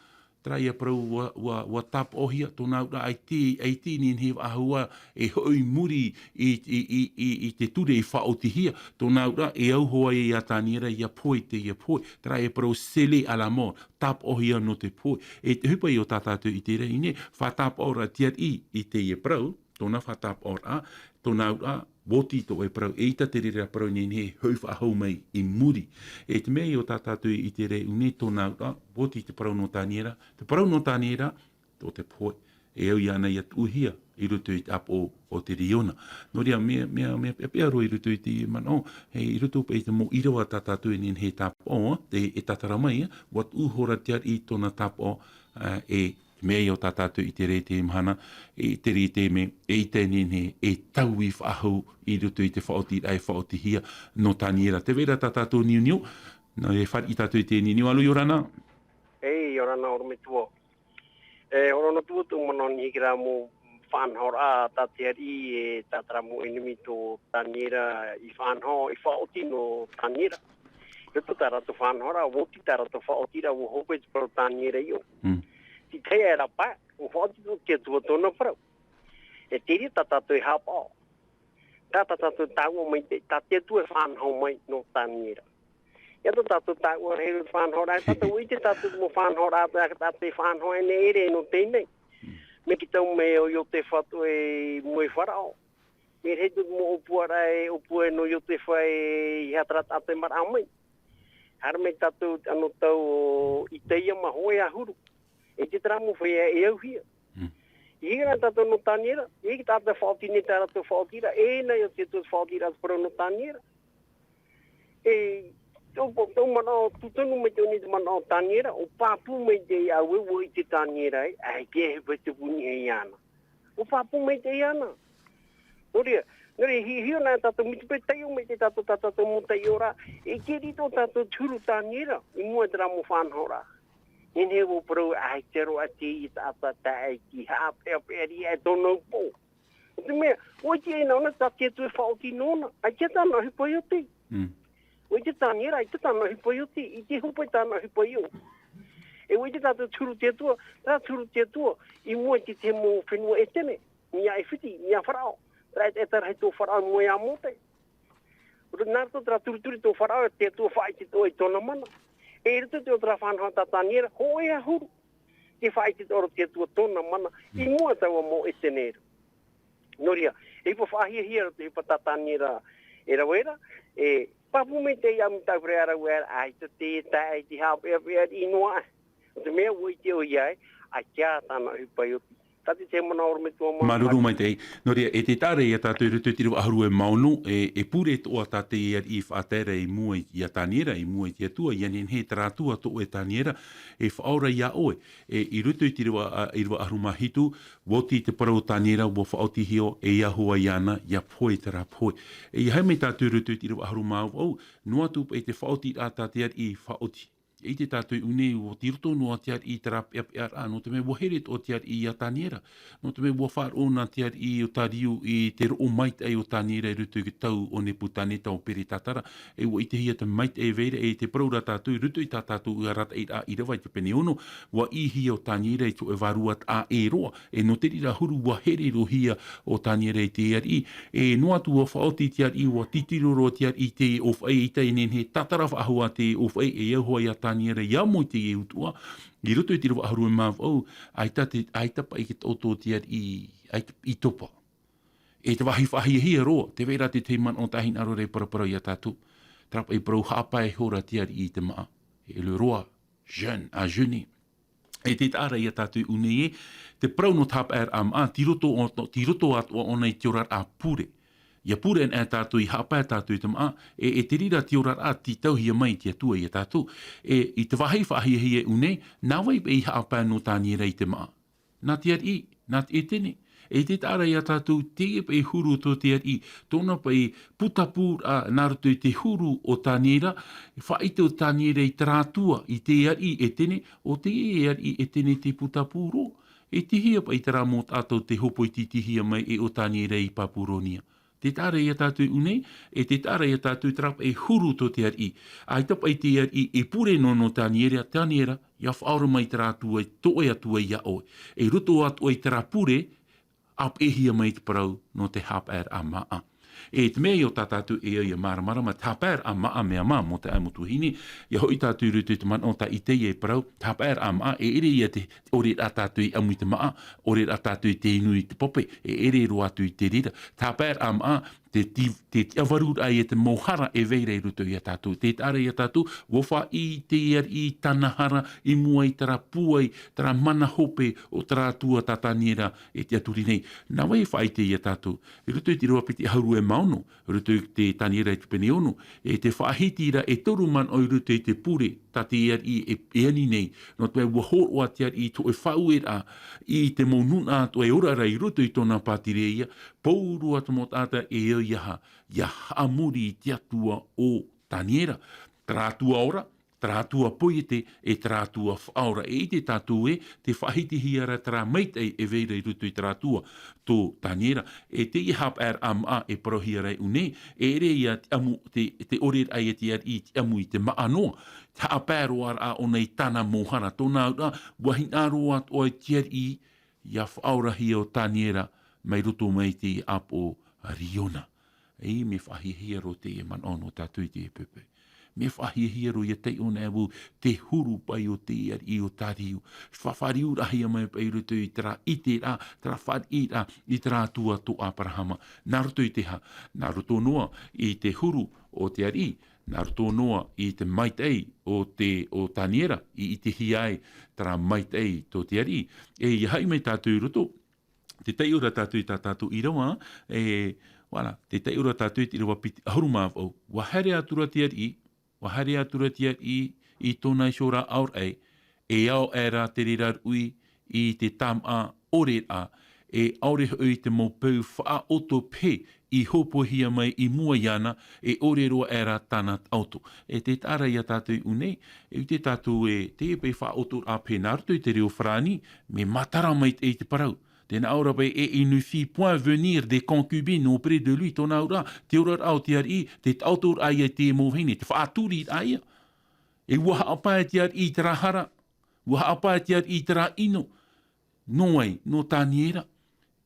terā ïa parau ʻua, ʻua, ʻua tāpaʻohia, tōna auraʻa ʻaita, ʻaita e nehenehe faʻahou ā e hoʻi i muri i, i, i, i, i te ture i faʻaotihia. Tōna auraʻa e au hoʻi ia Taniera ʻia pohe i teie pohe. Terā ïa parau scellé à la mort, tāpaʻohia nō te pohe. E te ʻohipa ïa o tā tātou i te reira nei, faʻatāpaʻo ra te ariʻi i teie parau, tōna faʻatāpaʻoraʻa, tōna auraʻa, ʻua oti tō ʻoe parau, eʻita te reira parau e nehenehe e hoʻi faʻahou mai i muri. E te mea ïa o tā tātou i te reira nei, tōna auraʻa, ʻua oti te parau nō Taniera, te parau nō Taniera, tō te pohe. E au ïa āna ʻia tuʻuhia i roto i te ʻāpoʻo o te riona. Nō reira, mea, mea, mea peʻapeʻa roa i roto i te manaʻo, e, i roto paʻi i te mau ʻīrava tā tātou e nehenehe e tāpaʻo, te, e tātara mai, ʻua tuʻu ihora te ariʻi i tōna tāpaʻo, ā, e te mea ïa o tā tātou i te reira i teie mahana, i te reira i teie mea, eʻita e nehenehe e taui faʻahou i roto i te faʻaotiraʻa e faʻaotihia nō Taniera. Tē vai ra tā tātou niuniu, nō, e fāriʻi tātou i te niuniu, alo, ʻia ora na. E, ʻia ora na, ʻorometua. E, ʻorometua, tōʻu manaʻo nei, hiki rā mau faʻanahoraʻa tā te ariʻi e tā terā mau ʻenemi tō Taniera i faʻanaho, i faʻaoti nō Taniera. Roto tā rātou faʻanahoraʻa, ʻua oti tā rātou faʻaotiraʻa, ʻua hope te parau Taniera i ʻō. Mm. Tei tahi aʻe rā pae, ʻua faʻaoti tō te Atua tōna parau. E te reira tā tātou e haʻapaʻo. Tā, tā tātou tāua mai te, tā te Atua e faʻanaho mai nō Taniera. ʻIa tā tātou tāua rahi roto faʻanahoraʻa, tātou ʻite tātou mau faʻanahoraʻa, tā, tā te faʻanaho ʻēnei ʻere nō teie nei. Mai te tau mai o Iotefa atoʻa i mua i Faraō. Mea rahi tō te mau ʻōpuaraʻa e ʻōpua nō Iotefa e i hatarata atoʻa maraʻa mai. Haere mai tātou anō tau o Itaia mā hōʻē ʻahuru. E te terā mau feiā e auhia. Mm. I hea rā tātou nō Taniera, e ki tā te faʻaoti nei tā rātou faʻaotiraʻa, e nā ʻō te Atua faʻaotiraʻa te parau nō Taniera. E, tō, tō manaʻo, tūtonu mai tō nei te manaʻo o Taniera, ʻua pāpū mai te ʻāua, ʻua ʻite Taniera ai, ʻaita e hōpoi te puni e iāna. ʻUa pāpū mai te iāna. Nō reira, nō reira, hi, hiʻo nā tātou, mai te peu taiʻo mai te tātou, tā tātou mau taiʻoraʻa, e te reira tō tātou te huru Taniera, i mua i terā mau faʻanahoraʻa. Nehenehe ʻua parau, ʻaita roa te, i tā, tā, tā, i te haʻapeʻapeʻa riʻi e tōna upoʻo. ʻO te mea, ʻua ʻite ʻē nāna tā te Atua e faʻaoti nōna, ʻaita tāna ʻohipa i oti. Mm. ʻUa ʻite Taniera, ʻaita tāna ʻohipa i oti, i te hope tāna ʻohipa i ʻō. E ʻua ʻite tātou te huru te Atua, tā te huru te Atua, i mua i te, te mau fenua ʻētene, mai iā ʻAifiti, mai iā Faraō, terā e, e terā rahi tō Faraō i mua iā Mōte. Nā roto terā turituri tō Faraō, te Atua faʻaʻite atoʻa i tōna mana. E i roto i terā faʻanaho tā Taniera, hōʻē ʻahuru. Te faʻaʻite atoʻa ra te Atua tōna mana, i mua taua mau ʻētene ra. Nō reira, e ʻohipa faʻahiahia roto i te ʻohipa tā Taniera e rave ra, e pāpū mai te ia mita pere ara ue, ʻaita te, tā, ʻaita te haʻapeʻapeʻa riʻi noa. ʻO te mea ʻua ʻite ʻoia ē, ʻaita tāna ʻohipa i oti. Tātou te manaʻo ora mai tō mātou. Māuruuru maitaʻi. Nō reira, e te taʻa ra ia tātou i roto i te ʻīrava ʻahuru e mā ono, e, e pure atoʻa tā te ariʻi i faʻatae ra i mua iā Taniera, i mua i te Atua, ʻia nehenehe terā Atua atoʻa e Taniera, e faʻaora iā ʻoe. E, i roto i te ʻīrava, a, ʻīrava ʻahuru mā hitu, ʻua oti te parau o Taniera, ʻua faʻaotihia e Iehova iāna, ʻia pohe terā pohe. E ʻia haere mai tātou i roto i te ʻīrava ʻahuru mā vaʻu, noa atu paʻi te faʻaotiraʻa tā te ariʻi i faʻaoti. E ʻite tātou i ʻō nei, ʻua tei roto noa te ariʻi i terā peʻapeʻaraʻa, nō te mea ʻua here atoʻa te ariʻi iā Taniera. Nō te mea ʻua faʻaroʻo na te ariʻi o Tariu i te roʻo maitaʻi o Taniera i roto i te tau o Nepukaneta ʻo Peretatara. E ʻua ʻitehia te maitaʻi e vai ra, e te parau ra tātou i roto i tā tātou arataʻiraʻa ʻīrava i te pene ono, ʻua ʻīhia ʻo Taniera i te hōʻē vārua taʻa ʻē roa. E nō te reira huru ʻua here roa hia ʻo Taniera i te ariʻi. E noa atu ʻua faʻaoti te ariʻi, ʻua titiro roa te ariʻi i te ʻōfaʻi, ʻaita e nehenehe tātara faʻahou ā te ʻōfaʻi, e au hoʻi iā Taniera i amo i te utuʻa. I roto i te ʻīrava ʻahuru e mā vaʻu, ʻaita te, ʻaita paʻi te taʻoto o te ariʻi, ʻaita i topa. E te vāhi faʻahiahia roa, tē vai ra te tahi manaʻo tā hinaʻaro ra e paraparau iā tātou. Terā paʻi parau haʻapae ihora te ariʻi i te māʻa. E le roi jeûne, a jeûner. E te taʻa ra ia tātou i ʻō nei ē, te parau nō te haʻapaeraʻa māʻa, tei roto o, tei roto atoʻa ʻōna i te oraraʻa pure. ʻIa pure anaʻe tātou, ʻia haʻapae tātou i te māʻa, e, e te reira te oraraʻa tei tauhia mai e te Atua ia tātou. E, i te vāhi faʻahiahia i ʻō nei, nā vai paʻi i haʻapae nō Taniera i te māʻa? Nā te ariʻi, nā te ʻētene. E te taʻa ra ia tātou, teie paʻi huru tō te ariʻi, tōna paʻi putapūraʻa nā roto i te huru o Taniera, faʻaʻite ʻo Taniera i terā Atua, i te ariʻi ʻētene, ʻo teie ariʻi ʻētene te putapū roa. E tei hea paʻi terā mau taʻata tei hōpoi tītīhia mai e ʻo Taniera i Papuronia? Te taʻa ra ia tātou i ʻō nei, e te taʻa ra ia tātou terā paʻi huru tō te ariʻi. ʻAita paʻi te ariʻi e pure noa nō Taniera, Taniera, ʻia faʻaora mai terā Atua, tō ʻoe Atua iā ʻoe. E roto atoʻa i terā pure, ʻāpeʻehia mai te parau nō te haʻapaeraʻa māʻa. E te mea ïa tā tātou e au ʻia māramarama, te haʻapaeraʻa māʻa, mea mā, mau taeaʻe, mau tuahine, ʻia hoʻi tātou i roto i te manaʻo tā Itaia e parau, te haʻapaeraʻa māʻa, e ʻere ïa te ʻore rā tātou i ʻamu i te māʻa, ʻore rā tātou i te inu i te pape, e ʻere roa atu i te reira. Te haʻapaeraʻa māʻa, te ti-, te tiʻavaruraʻa ïa te mau hara e vai ra i roto ia tātou. Te taʻa ra ia tātou, ʻua faʻaʻī te ariʻi i tāna hara i mua i terā pūai, terā mana hope o terā Atua tā Taniera e tiʻaturi nei. Nā vai e faʻaʻite ia tātou? I roto i te ʻīrava piti ʻahuru e mā ono, i roto i te Taniera i te pene ono, e te faʻahiti ra e toru manaʻo i roto i te pure tā te ariʻi e, e ani nei, nō te mea ʻua hōroʻa te ariʻi i te hōʻē faʻaueraʻa i te mau nūnaʻa atoʻa e ora ra i roto i tōna pātireia, pauroa te mau taʻata e au ʻia haʻamori i te Atua o Taniera. Terā Atua ora, Terā Atua poiete, e terā Atua faʻaora. E ʻite tātou ē, tē faʻahitihia ra terā maitaʻi e vai ra i roto i terā Atua, tō Taniera. E teie haʻapaeraʻa māʻa e parauhia ra i ʻō nei, e ʻere ia te ʻamu, te, te ʻoreraʻa ia te ariʻi i te ʻamu i te māʻa noa. Te haʻapae roa ra ʻōna i tāna mau hara, tōna auraʻa, ʻua hinaʻaro atoʻa te ariʻi, ʻia faʻaorahia ʻo Taniera mai roto mai i te ʻāpoʻo riona. Ei, mea faʻahiahia roa teie manaʻo nō tātou i teie poʻipoʻi. Mea faʻahiahia roa ʻia taiʻo anaʻe vau te huru paʻi o te ariʻi o Tariu. Faʻafāriuraʻahia mai paʻi i roto i terā ʻiteraʻa, terā fāriʻiraʻa i terā Atua tō Aperahama. Nā roto i te aha? Nā roto noa i te huru o te ariʻi, nā roto noa i te maitaʻi o te, o Taniera, i ʻitehia ai terā maitaʻi tō te ariʻi. E, ʻia haʻi mai tātou i roto, tē taiʻo ra tātou i tā tātou ʻīrava, e, voilà, tē taiʻo ra tātou i te ʻīrava piti ʻahuru mā vaʻu. ʻUa haere atu ra te ariʻi, ʻua haere atu ra te ariʻi i tōna iho ra ʻaoraʻi, e ao aʻe ra te reira ruʻi i te tāmāʻa ʻore ra, e ʻaore hoʻi te mau peu faʻaʻoto pehe i hōpoihia mai i mua iāna, e ʻore roa aʻe ra tāna taʻoto. E tē taʻa ra ia tātou i ʻō nei, e ʻite tātou ē, teie paʻi faʻaʻotoraʻa pehe nā roto i te reo farāni, mea matara maitaʻi te parau. Tē nā ʻō ra paʻi, et il ne fit point venir des concubines auprès de lui, tōna auraʻa, te oraraʻa o te ariʻi, te taʻotoraʻa ia i te mau vahine, te faʻaturiraʻa ia. E ʻua haʻapae te ariʻi i terā hara, ʻua haʻapae te ariʻi i terā ʻino. Nō vai? Nō Taniera.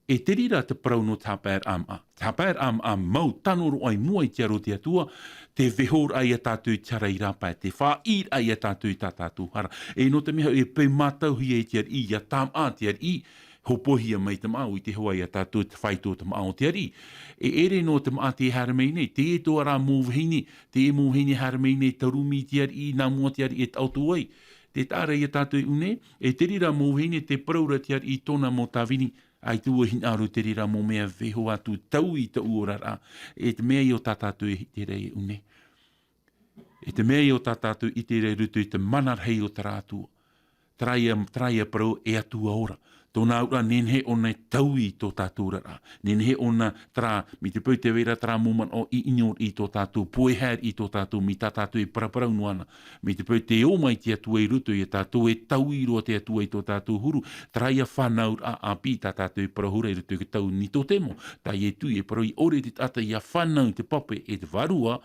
E te reira te parau nō te haʻapaeraʻa māʻa. Te haʻapaeraʻa māʻa mau tano roa i mua i te aro o te Atua, te vehoraʻa ia tātou i te hara i rāpae, te faʻaʻīraʻa ia tātou i tā tātou hara. E nō te mea hoʻi e peu mātauhia e te ariʻi, ʻia tāmāʻa te ariʻi, hōpoihia mai te māʻa, ʻua ʻite hoʻi ia tātou te faito o te māʻa o te ariʻi. E ʻere nō te māʻa tē haere mai nei, teie atoʻa rā mau vahine, teie mau vahine haere mai nei, tārumi te ariʻi, nā mua te ariʻi e taʻoto ai. Tē taʻa ra ia tātou i ʻō nei, e te reira mau vahine, tē parau ra te ariʻi i tōna mau tāvini, ʻaita vau e hinaʻaro i te reira mau mea e veho atu, taui i taʻu oraraʻa, e te mea ia tā tātou e ʻite ra i ʻō nei. E te mea ia tā tātou e ʻite ra i roto i te mana rahi o terā Atua. Terā ia, terā ia parau e Atua ora. Tōna auraʻa, nehenehe ʻōna e taui i tō tātou oraraʻa. Nehenehe ʻōna terā, mai te peu tē vai ra terā mau manaʻo ʻino i tō tātou, pohe i tō tātou, mai tā tātou e paraparau noa na. Mai te peu tē ō mai te Atua i roto ia tātou, e taui roa te Atua i tō tātou huru, terā ia fānauraʻa ʻāpī tā tātou e parau ra i roto i te tau Nitotemo, tā Ietu e parau, ʻaore te taʻata ʻia fānau i te pape e te vārua,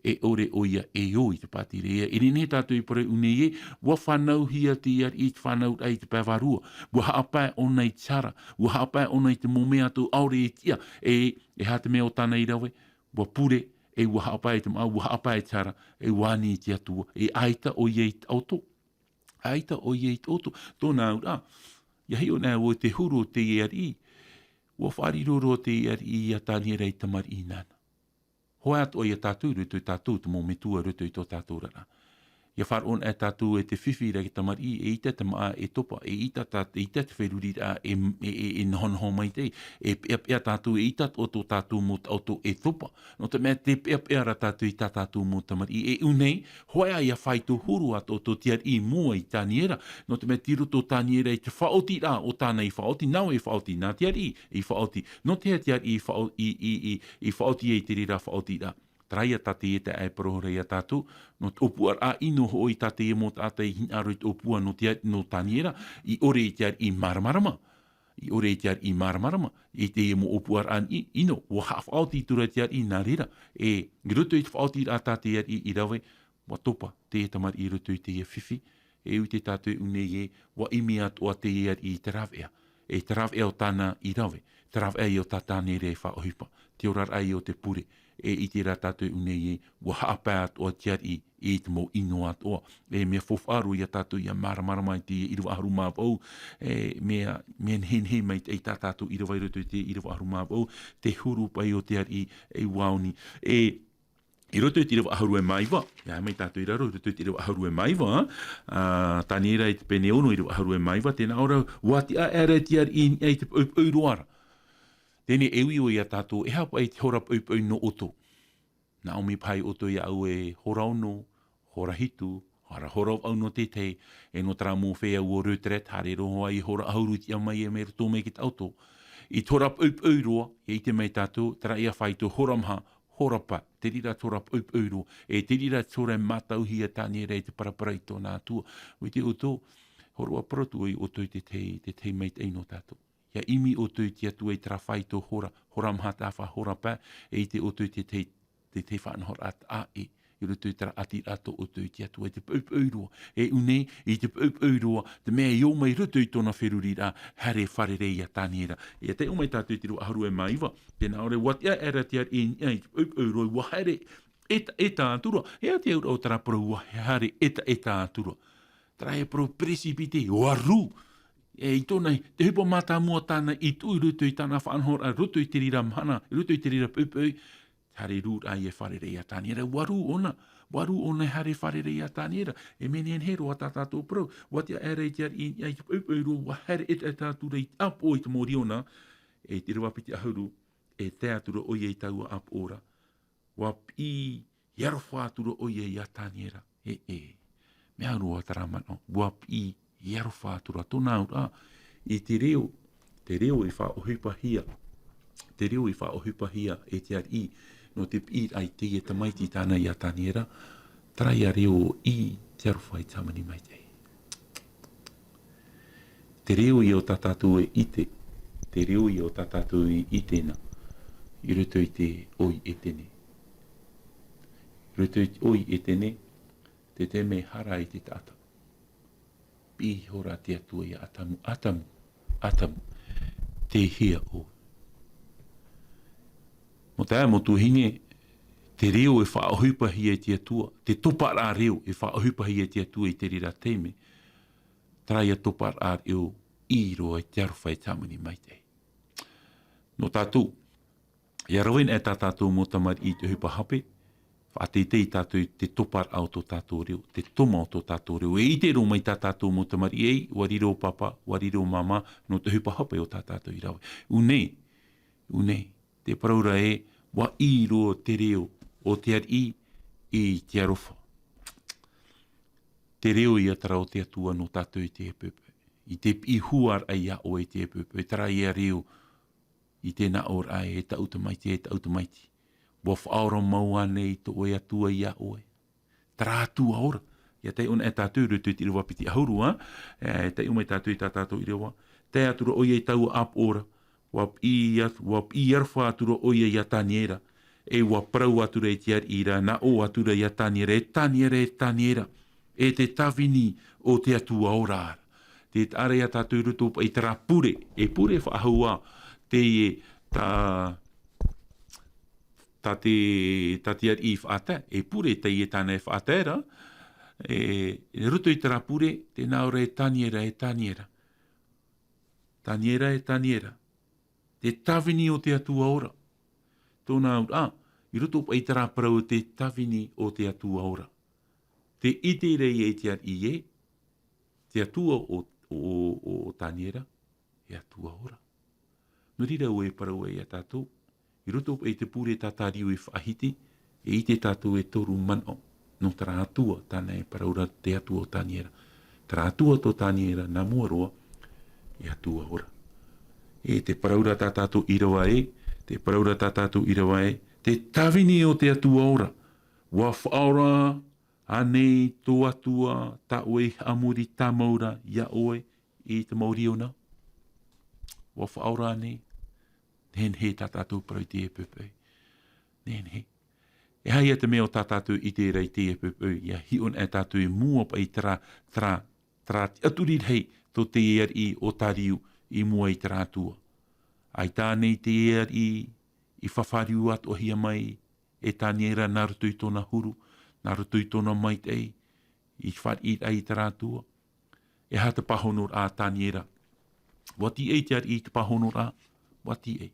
e ʻore ʻoia e ō i te pātireia. E nehenehe tātou e parau i ʻō nei ē, ʻua fānauhia te ariʻi i te fānauraʻa i te pae vārua. ʻUa haʻapae ʻōna i te hara, ʻua haʻapae ʻōna i te mau mea atoʻa ʻaore e tiʻa, e, e aha te mea ʻo tāna i rave, ʻua pure, e ʻua haʻapae i te māʻa, ʻua haʻapae i te hara, e ʻua ani i te Atua, e ʻaita ʻoia i taʻoto. ʻAita ʻoia i taʻoto, tōna auraʻa. ʻIa hiʻo anaʻe vau i te huru o teie ariʻi, ʻua faʻariro roa teie ariʻi ia Taniera i te tamariʻi nāna. Hoʻi atoʻa ia tātou, i roto ia tātou te mau metua, i roto i tō tātou oraraʻa. ʻIa faʻaroʻo anaʻe tātou e te fifi ra i te tamariʻi, eʻita te māʻa e topa, eʻita tā, eʻita te feruriraʻa e, e, e, e nohonoho maitaʻi, e peʻapeʻa tātou, eʻita tō, tō tātou mau taʻoto e topa. Nō te mea tē peʻapeʻa ra tātou i tā tātou mau tamariʻi, e ʻō nei, hoʻi ā ʻia faito huru atoʻa tō te ariʻi i mua i Taniera, nō te mea tei roto Taniera i te faʻaotiraʻa o tāna i faʻaoti, nāʻu e faʻaoti, nā te ariʻi i faʻaoti, nō te aha te ariʻi i faʻao-, i, i, i, i faʻaoti ai te reira faʻaotiraʻa. Terā ia tā teie taeaʻe e parau ra ia tātou, nō te ʻōpuaraʻa ʻino hoʻi tā teie mau taʻata i hinaʻaro i te ʻōpua nō te, nō Taniera, i ʻore i te ariʻi i māramarama. I ʻore i te ariʻi i māramarama, i teie mau ʻōpuaraʻa ʻino, ʻua haʻafaʻaoti atu ra te ariʻi nā reira, e, i roto i te faʻaotiraʻa tā te ariʻi i rave, ʻua topa teie tamariʻi i roto i teie fifi, e ʻite tātou i ʻō nei ē, ʻua ʻimi atoʻa teie ariʻi i te rāveʻa, e te rāveʻa o tāna i rave, te rāveʻa ia o tā Taniera i faʻaʻohipa, te oraraʻa ia o te pure, e ʻite rā tātou i ʻō nei ē, ʻua haʻapae atoʻa te ariʻi i te mau ʻino atoʻa. E mea faufaʻa roa ia tātou ʻia māramarama i te ʻīrava ʻahuru mā vaʻu, e mea, mea nehenehe maitaʻi tā tātou ʻīrava i roto i te ʻīrava ʻahuru mā vaʻu, te huru paʻi o te ariʻi, e ʻua oni. E, i roto i te ʻīrava ʻahuru e mā iva, ʻia haere mai tātou i raro, i roto i te ʻīrava ʻahuru e mā iva, ā, Taniera i te pene ono, ʻīrava ʻahuru e mā iva, tē nā ʻō ra, ʻua tiʻa aʻera te ariʻi i niʻa i te poʻipoʻi roa ra. Teie nei e ui ʻoe ia tātou, e aha paʻi te hora poʻipoʻi nō ʻoutou? Nā ʻō mai paha ʻoutou iāʻu e hora ono, hora hitu, hora, hora vaʻu nō te tahi, e nō terā mau feiā ʻua retraite, haere roa hoʻi i hora ʻahuru i tiʻa mai e mai roto mai ki taʻoto. I te hora poʻipoʻi roa, e ʻite mai tātou, terā ia faito hora maha, hora pae, te reira tō rā poʻipoʻi roa, e te reira tō rā mātauhia Taniera i te parapara i tōna Atua. ʻUa ʻite ʻoutou, hōroʻa parau atu ʻoe iā ʻoutou i te tahi, te tahi maitaʻi nō tātou. ʻIa ʻimi ʻoutou i te Atua i terā faito hora, hora maha taʻa fā hora pae, e ʻite ʻoutou i te tahi, te tahi faʻanahoraʻa taʻa ʻē, i roto i terā ʻātiraʻa tō ʻoutou i te Atua, i te poʻipoʻi roa. E ʻu nei, i te poʻipoʻi roa, te mea i ō mai i roto i tōna feruriraʻa, haere fārerei iā Taniera. ʻIa taiʻo mai tātou i te ʻīrava ʻahuru e mā iva, tē nā ʻō ra, ʻua tiʻa aʻera te ariʻi i niʻa i te poʻipoʻi roa, ʻua haere ʻetaʻeta atu ra. E aha te auraʻa o terā parau ʻua haere ʻetaʻeta atu ra? Terā e parau précipité, ʻua rū. E, i tōna, te ʻohipa mātāmua tāna i tuʻu i roto i tāna faʻanahoraʻa, i roto i te reira mahana, i roto i te reira poʻipoʻi, haere rū rā ʻoia e fārerei iā Taniera, ʻua rū ʻōna, ʻua rū ʻōna e haere fārerei iā Taniera. E mea nehenehe roa tā tātou parau, ʻua tiʻa aʻera te ariʻi i niʻa i te poʻipoʻi roa, ʻua haere ʻetaʻeta atu ra i te ʻāpoʻo i te mau riona, e te ʻīrava piti ʻahuru, e tae atu ra ʻoia i taua ʻāpoʻo ra. ʻUa piʻi aroha atu ra ʻoia iā Taniera. E, e. Mea au roa terā manaʻo. ʻUa piʻi aroha atu ra. Tōna auraʻa, i te reo, te reo i faʻaʻohipahia, te reo i faʻaʻohipahia e te ariʻi, nō te piʻiraʻa i teie tamaiti tāna iā Taniera, terā ia reo i te aroha i te hāmani maitaʻi. Te reo ia o tā tātou e ʻite, te reo ia o tā tātou i ʻite na, i roto i te ʻoi Etene. I roto i te ʻoi Etene, te taime e hara ai te taʻata. Piʻi ihora te Atua iā Atamu, Atamu, Atamu, tei hea ʻoe? Mau taeaʻe, mau tuahine, te reo e faʻaʻohipahia e te Atua, te toparaʻa reo e faʻaʻohipahia e te Atua i te reira taime, terā ia toparaʻa reo ʻī roa i te aroha i te hāmani maitaʻi. Nō tātou, ʻia rave anaʻe tā tātou mau tamariʻi i te ʻohipa hape, faʻateitei tātou i te toparaʻa o tō tātou reo, te toma o tō tātou reo. E ʻite roa mai tā tātou mau tamariʻi ē, ʻua riro pāpā, ʻua riro māmā, nō te ʻohipa hape o tā tātou i rave. ʻU nei, ʻu nei, te parau ra ē, ʻua ʻī roa te reo o te ariʻi i te aroha. Te reo ia terā o te Atua nō tātou i teie poʻipoʻi. I te piʻi hua ra iā ʻoe i teie poʻipoʻi, terā ia reo i te nā ʻō ra e taʻu tamaiti, e taʻu tamaiti. ʻUa faʻaora mau ānei tō ʻoe Atua iā ʻoe? Terā Atua ora. ʻIa taiʻo anaʻe tātou i roto i te ʻīrava piti ʻahuru, ā? E, taiʻo mai tātou i tā tātou ʻīrava. Tae atu ra ʻoia i taua ʻāpoʻo ra. ʻUa piʻi atu, ʻua piʻi aroha atu ra ʻoia iā Taniera. E ʻua parau atu ra i te ariʻi ra, nā ʻō atu ra iā Taniera, e Taniera, e Taniera. E te tāvini o te Atua ora ra. Tē taʻa ra iā tātou i roto paʻi i terā pure, e pure faʻahou ā, teie tā, tā te, tā te ariʻi i faʻatae, e pure teie tāna e faʻatae ra, e, i roto i terā pure, tē nā ʻō ra e Taniera, e Taniera. Taniera, e Taniera. Te tāvini o te Atua ora. Tōna auraʻa, i roto paʻi i terā parau te tāvini o te Atua ora. Tē ʻite ra ïa e te ariʻi ē, te Atua o, o, o, o Taniera, e Atua ora. Nō reira ʻua parau ai iā tātou, i roto i te pure tā Tariu i faʻahiti, e ʻite tātou e toru manaʻo, nō terā Atua, tāna e parau ra te Atua o Taniera. Terā Atua tō Taniera, nā mua roa, e Atua ora. E te parau ra tā tātou ʻīrava ē, te parau ra tā tātou ʻīrava ē, te tāvini o te Atua ora. ʻUa faʻaora ānei tō Atua, tā ʻoe i haʻamori tāmau ra iā ʻoe i te mau riona? ʻUa faʻaora ānei? Nehenehe tā tātou parau i teie poʻipoʻi. Nehenehe. E aha ïa te mea o tā tātou i ʻite ra i teie poʻipoʻi, ʻia hiʻo anaʻe tātou i mua paʻi i terā, terā, terā tiʻaturi rahi tō te ariʻi o Tariu i mua i terā Atua. ʻAita ānei te ariʻi i fafariu atoʻahia mai e Taniera nā roto i tōna huru, nā roto i tōna maitaʻi, i fāriʻi ai i terā Atua. E aha te pāhonoraʻa a Taniera? ʻUa tīaʻi te ariʻi i te pāhonoraʻa, ʻua tīaʻi.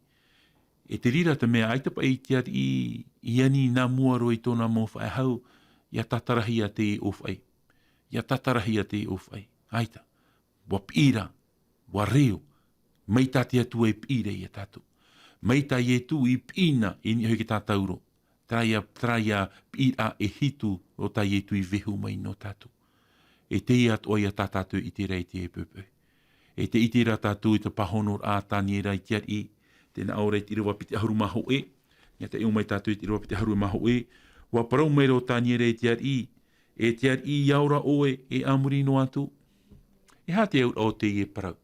E te reira te mea, ʻaita paʻi te ariʻi i ani nā mua roa i tōna mau faʻehau, ʻia tātarahia te ʻōfaʻi. ʻIa tātarahia te ʻōfaʻi. ʻAita. ʻUa piʻi ra, ʻua reo, mai tā te Atua e piʻi ra iā tātou. Mai tā Ietu i piʻi na i niʻa hoʻi i te tātauro. Terā ïa, terā ïa piʻiraʻa e hitu o tā Ietu i vehu mai nō tātou. E teie atoʻa ïa tā tātou i ʻite ra i teie poʻipoʻi. E tē ʻite ra tātou i te pāhonoraʻa a Taniera i te ariʻi, tē nā ʻō ra i te ʻīrava piti ʻahuru mā hōʻē, Ia te ʻio mai tātou i te ʻīrava piti ʻahuru e mā hōʻē, ʻua parau mai ra ʻo Taniera e te ariʻi, e te ariʻi, ʻia ora ʻoe, e a muri noa atu. E aha te auraʻa o teie parau?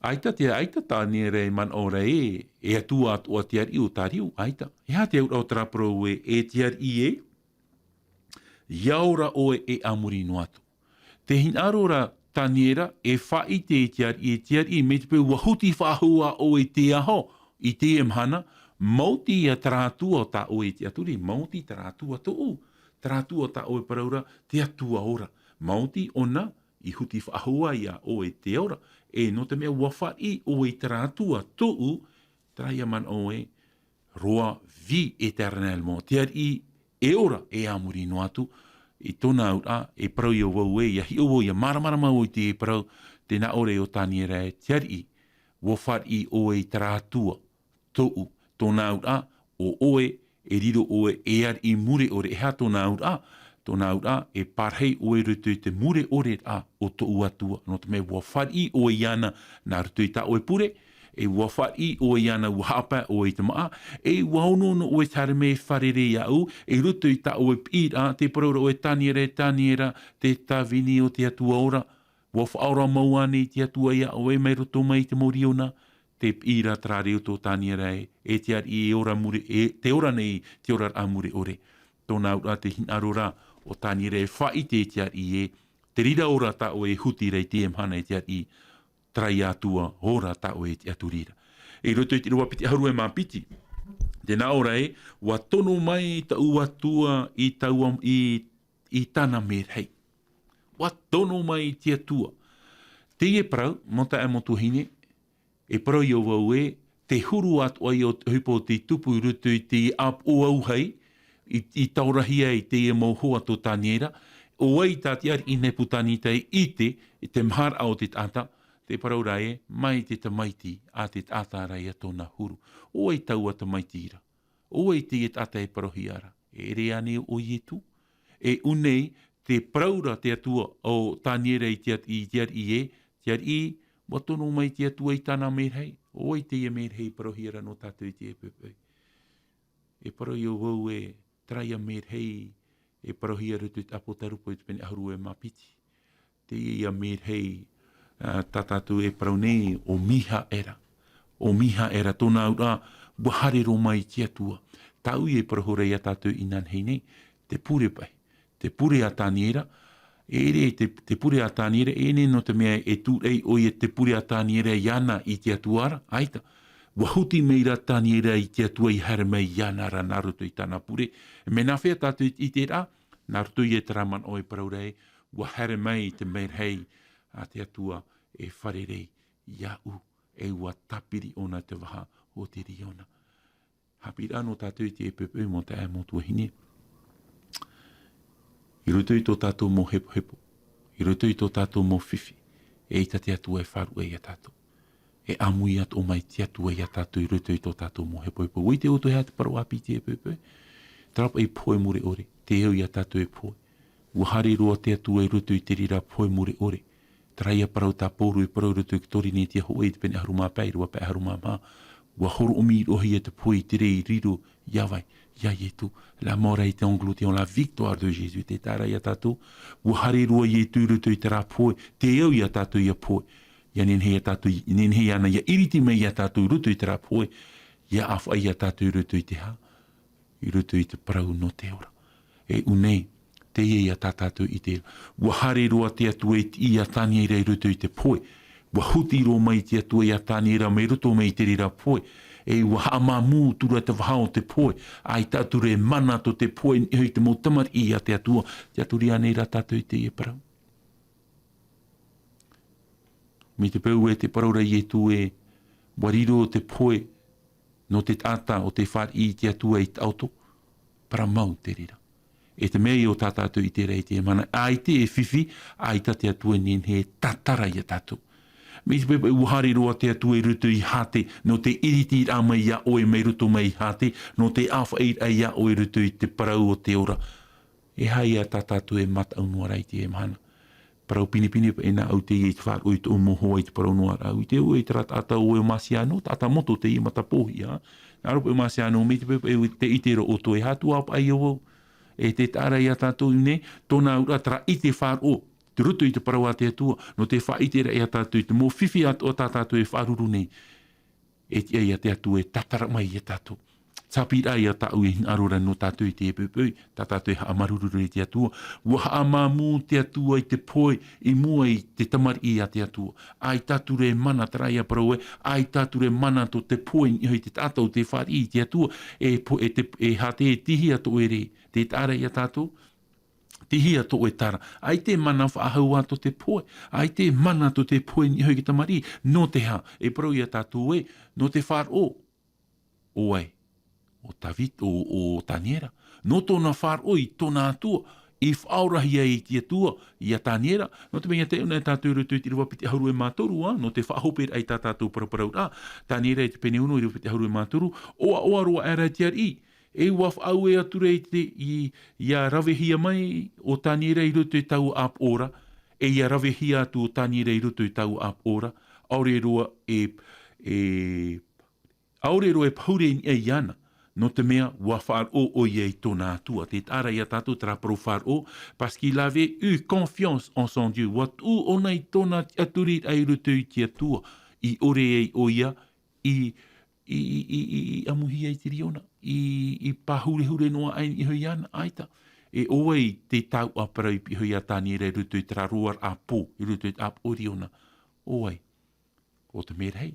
ʻAita te, ʻaita Taniera e manaʻo ra ē, e atua atoʻa te ariʻi o Tariu, ʻaita. E aha te auraʻa o terā parau ē, e te ariʻi ē, ʻia ora ʻoe e a muri noa atu. Tē hinaʻaro ra Taniera, e faʻaʻite i te ariʻi, e te ariʻi, mai te peu ʻua huti faʻahou ʻoe i te aho, i teie mahana, maoti ia terā atua tā ʻoe i tiʻaturi, maoti terā atua tōʻu, terā atua tā ʻoe e parau ra, te Atua ora. Maoti ʻōna i huti faʻahou ia ʻoe i te ora, e nō te mea ʻua fāriʻi ʻoe i terā atua tōʻu, terā ia manaʻo ē, roi, vie éternellement. Te ariʻi e ora e a muri noa atu. I tōna auraʻa, e parau ia vau ē, ʻia hiʻo vau, ʻia māramarama vau i te parau, tē nā ʻō ra ʻo Taniera ē, te ariʻi, ʻua fāriʻi ʻoe i terā atua tōʻu, tōna auraʻa, ʻo ʻoe, e riro ʻoe ei ariʻi mure ʻore. E aha tōna auraʻa? Tōna auraʻa, e parahi ʻoe i roto i te mure ʻore ra o tōʻu Atua, nō te mea ʻua fāriʻi ʻoe iāna nā roto i tā ʻoe pure, e ʻua fāriʻi ʻoe iāna ʻua haʻapae ʻoe i te māʻa, e ʻua onoono ʻoe te haere mai e fārerei iāʻu, i roto i tā ʻoe piʻiraʻa, tē parau ra ʻoe, Taniera, e Taniera, te tāvini o te Atua ora, ʻua faʻaora mau ānei te Atua ia ʻoe mai roto mai i te mau riona? Tē piʻi ra terā reo tō Taniera ē, e te ariʻi e ora mure, e te ora nei, te oraraʻa mure ʻore. Tōna auraʻa, tē hinaʻaro ra ʻo Taniera e faʻaʻite i te ariʻi ē, te reira ora tā ʻoe e huti ra i teie mahana, e te ariʻi, terā ia atua ora tā ʻoe e tiʻaturi ra. I roto i te ʻīrava piti ʻahuru e mā piti, tē nā ʻō ra ē, ʻua tono mai taʻu Atua i taua, i, i tāna merahi. ʻUa tono mai te Atua. Teie parau, mau taeaʻe, mau tuahine, e parau ia vau ē, te huru atoʻa ia o te ʻohipa o tei tupu i roto i te ʻāpoʻo auahi, i, i taorahia ai teie mau hoa tō Taniera, ʻo vai tā te ariʻi Nepukaneta e ʻite i te maharaʻa o te taʻata, tē parau ra ē, mai te tamaiti a te taʻata ra ia tōna huru. ʻO vai taua tamaiti ra? ʻO vai teie taʻata e parauhia ra? E ʻere ānei ʻo Ietu? E ʻū nei, tē parau ra te Atua ʻo Taniera i te at-, i te ariʻi ē, te ariʻi, ʻua tono mai te Atua i tāna merahi. ʻO vai teie merahi e parauhia ra nō tātou i teie poʻipoʻi? E parau ia vau ē, terā ia merahi e parauhia i roto i te ʻĀpōtarupo i te pene ʻahuru e mā piti. Teie ia merahi, ā, tā tātou e parau nei, ʻo Mihaera. ʻO Mihaera, tōna auraʻa, ʻua haere roa mai te Atua. Tāʻu ia e parau ra ia tātou inanahi nei, te pure paʻi. Te pure a Taniera, e ʻere te, te pure a Taniera, e ʻere nō te mea e tūraʻi ʻoia te pure a Taniera iāna i te Atua ra, ʻaita. ʻUa huti mai ra Taniera i te Atua i haere mai iāna ra nā roto i tāna pure. Mea nāfea tātou i, i terā, nā roto ia i terā manaʻo e parau ra ē, ʻua haere mai te merahi a te Atua e fārerei iāʻu, e ʻua tāpiri ʻōna te vaha o te riona. Haʻapiʻiraʻa nō tātou i teie poʻipoʻi, mau taeaʻe, mau tuahine. I roto i tō tātou mau hepohepo, i roto i tō tātou mau fifi, eʻita te Atua e faʻaruʻe ia tātou. E ʻāmui atoʻa mai te Atua ia tātou i roto i tō tātou mau hepohepo. ʻUa ʻite ʻoutou e aha te parau ʻāpī i teie poʻipoʻi? Terā paʻi pohe mure ʻore, tē au ia tātou e pohe. ʻUa haere roa te Atua i roto i te reira pohe mure ʻore. Terā ia parau tā Pauro i parau i roto i te Korinetia hōʻē i te pene ʻahuru mā pae, ʻīrava pae ʻahuru mā maha. ʻUa horoʻomi roa hia te pohe i te rē i riro ia vai? Ia Ietu. La mort a été engloutée en la victoire de Jésus. Tē tae ra ia tātou, ʻua haere roa Ietu i roto i terā pohe, tē au ia tātou ia pohe. Ia nehenehe ia tātou, nehenehe iāna ia iriti mai ia tātou i roto i terā pohe, ia ʻāfaʻi ia tātou i roto i te aha? I roto i te parau nō te ora. E ʻū nei, teie ia tā tātou i ʻite ra. ʻUa haere roa te Atua i te, ia Taniera i roto i te pohe. ʻUa huti roa mai te Atua ia Taniera mai roto mai i te reira pohe. E ʻua haʻamāmū atu ra te vaha o te pohe. ʻAita atu ra e mana tō te pohe i niʻa i te mau tamariʻi a te Atua. Tiʻaturi ānei rā tātou i teie parau? Mai te peu ē tē parau ra Ietu ē, ʻua riro te pohe nō te taʻata ʻo tē fāriʻi i te Atua i taʻoto, parau mau te reira. E te mea ïa tā tātou i ʻite ra i teie mahana, ʻaita e fifi, ʻaita te Atua e nehenehe e tātara ia tātou. Mai te peu ē ʻua haere roa te Atua i roto i Hate, nō te iritiraʻa mai ia ʻoe mai roto mai i Hate, nō te ʻāfaʻiraʻa ia ʻoe i roto i te parau o te ora. E aha ïa tā tātou e mataʻu noa ra i teie mahana? Parau pinepine paʻi nāʻu teie i te faʻaroʻo i tōʻu mau hoa i te parau noa ra. ʻUa ʻite ʻoe i terā taʻata ʻo ʻOe Masiano, taʻata motu teie matapōhia, Nā roto i te poʻipoʻi māʻa nō mai te poʻipoʻi, te ʻite roa ʻoutou e aha atu ā paʻi ʻo vau. E te taʻa ra iā tātou nei, tōna auraʻa terā ʻite faʻaroʻo, te roto i te parau a te Atua, nō te faʻaʻite ra iā tātou i te mau fifi atoʻa tā tātou e faʻaruru nei. E tiʻa iā te Atua e tātara mai iā tātou. Tāpiri ia tāʻu e hinaʻaro ra nō tātou i teie poʻipoʻi, tā tātou e haʻamāuruuru i te Atua. ʻUa haʻamāmū te Atua i te pohe i mua i te tamariʻi a te Atua. ʻAita atu ra e mana, terā ia parau ē, ʻaita atu ra e mana tō te pohe i niʻa i te taʻata ʻo tē fāriʻi i te Atua, e po-, e te, e hāte e tihia tō ʻoe rē, te taʻa ra iā tātou, tihia tō ʻoe tara. ʻAita e mana faʻahou ā tō te pohe, ʻaita e mana tō te pohe i niʻa i te tamariʻi, nō te aha, e parau iā tātou ē, nō te faʻaroʻo, ʻo vai? ʻO Tāvita, ʻo, ʻo Taniera. Nō tōna faʻaroʻo i tōna Atua, i faʻaorahia e te Atua, iā Taniera. Nō te mea, tē ʻite nei tātou i roto i te ʻīrava piti ʻahuru e mā toru, ā, nō te faʻahoperaʻa i tā tātou paraparauraʻa, Taniera i te pene ono, ʻīrava piti ʻahuru e mā toru, ʻoaʻoa roa aʻera te ariʻi, e ʻua faʻaue atu ra i te, i, ʻia ravehia mai ʻo Taniera i roto i taua ʻāpoʻo ra, e ʻia ravehia atu ʻo Taniera i roto i taua ʻāpoʻo ra, ʻaore roa e, e, ʻaore roa e pahure i niʻa iāna, nō te mea, ʻua faʻaroʻo ʻoia i tōna Atua. Te taʻa ra iā tātou terā parau faʻaroʻo, parce qu'il avait eu confiance en son Dieu. ʻUa tuʻu ʻōna i tōna tiʻaturiraʻa i roto i te Atua, i ʻore ai ʻoia, i, i, i, i, i, i ʻamuhia i te riona, i, i pāhurehure noa aʻe i niʻa iāna, ʻaita. E ʻo vai te taoʻa parau i piʻi iho iā Taniera i roto i terā roaraʻa pō, i roto i te ʻāpoʻo riona. ʻO vai? ʻO te merahi,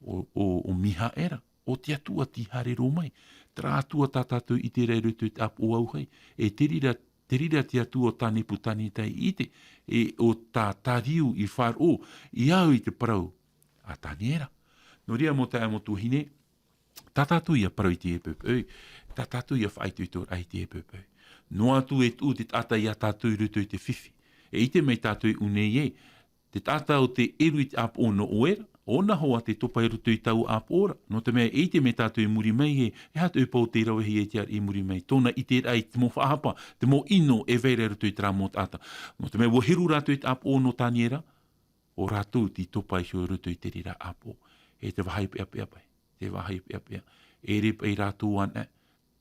ʻo, ʻo, ʻo Mihaera, ʻo te Atua tei haere roa mai. Terā Atua tā tātou i ʻite ra i roto i te ʻāpoʻo auahi. E te reira, te reira te Atua tā Nepukaneta i ʻite, e ʻo tā Tariu i faʻaroʻo, i au i te parau a Taniera. Nō reira, mau taeaʻe, mau tuahine, tā tātou ʻia parau i teie poʻipoʻi, tā tātou ʻia faʻaitoitoraʻa i teie poʻipoʻi. Noa atu e tuʻu te taʻata iā tātou i roto i te fifi. E ʻite mai tātou i ʻō nei ē, te taʻata ʻo tē ʻeru i te ʻāpoʻo nō ʻoe ra, ʻōna hoʻi te topa i roto i taua ʻāpoʻo ra. Nō te mea e ʻite mai tātou i muri mai ē, e aha te ʻohipa ʻo tei ravehia e te ariʻi i muri mai, tōna ʻiteraʻa i te mau faʻahapa, te mau ʻino e vai ra i roto i terā mau taʻata. Nō te mea ʻua heru rātou i te ʻāpoʻo nō Taniera, ʻo rātou tei topa iho i roto i te reira ʻāpoʻo. E te vāhi peʻapeʻa paʻi, te vāhi peʻapeʻa. E ʻere paʻi rātou anaʻe,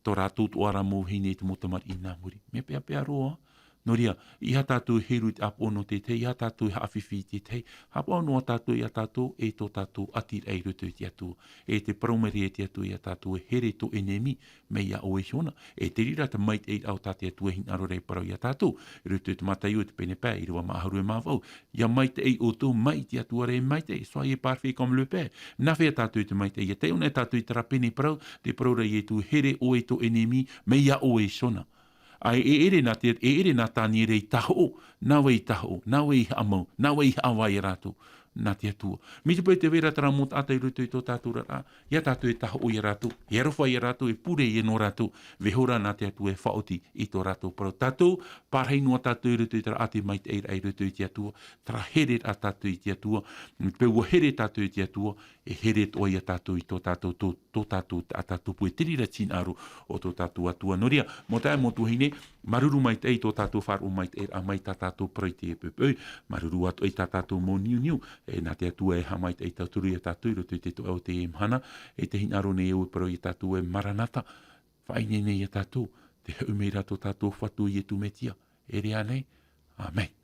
tō rātou atoʻa ra mau vahine, te mau tamariʻi nā muri. Mea peʻapeʻa roa. Nō reira, ʻeiaha tātou e heru i te ʻāpoʻo nō te tahi, ʻeiaha tātou e haʻafifi i te tahi. Haʻapaʻo noa tātou iā tātou, e tō tātou ʻatiraʻa i roto i te Atua. E te parau maitaʻi e te Atua iā tātou, e here tō ʻenemi, mai iā ʻoe iho na. E te reira te maitaʻiraʻa o tā te Atua e hinaʻaro ra e parau iā tātou. I roto i te Mataio te pene pae, ʻīrava maha ʻahuru e mā vaʻu. ʻIa maitaʻi ʻoutou, mai i te Atua ra e maitaʻi, soyez parfaits comme le Père. Nā hea tātou i te maitaʻi? ʻIa taiʻo anaʻe tātou i terā pene parau, tē parau ra Ietu, here ʻoe i tō ʻenemi, mai iā ʻoe iho na. ʻA e, e ʻere nā te, e ʻere nā Taniera i tahoʻo, nā vai i tahoʻo, nā vai i haʻamau, nā vai i haʻavā iā rātou, nā te Atua. Mai te peu tē vai ra terā mau taʻata i roto i tō tātou oraraʻa, ʻia tātou e tahoʻo iā rātou, e aroha iā rātou, e pure iā nō rātou, vaiiho rā nā te Atua e faʻaoti i tō rātou parau. Tātou, pārahi noa tātou i roto i terā ʻāti maitaʻiraʻa i roto i te Atua, terā hereraʻa tātou i te Atua, mai te peu ʻua here tātou i te Atua, e here atoʻa ia tātou i tō tātou, tō, tō tātou taʻata tupu, e te reira te hinaʻaro o tō tātou Atua. Nō reira, mau taeaʻe, mau tuahine, māuruuru maitaʻi i tō tātou faʻaroʻo maitaʻiraʻa mai tā tātou parau i teie poʻipoʻi, māuruuru atoʻa i tā tātou mau niuniu, e nā te Atua e haʻamaitaʻi tauturu ia tātou i roto i te toʻa o teie mahana, e te hinaʻaro nei au e parau ia tātou ē, Maranata, faʻaineine ia tātou, tē hoʻi mai ra tō tātou Fatu Ietu Metia, e ʻere ānei? Āmene.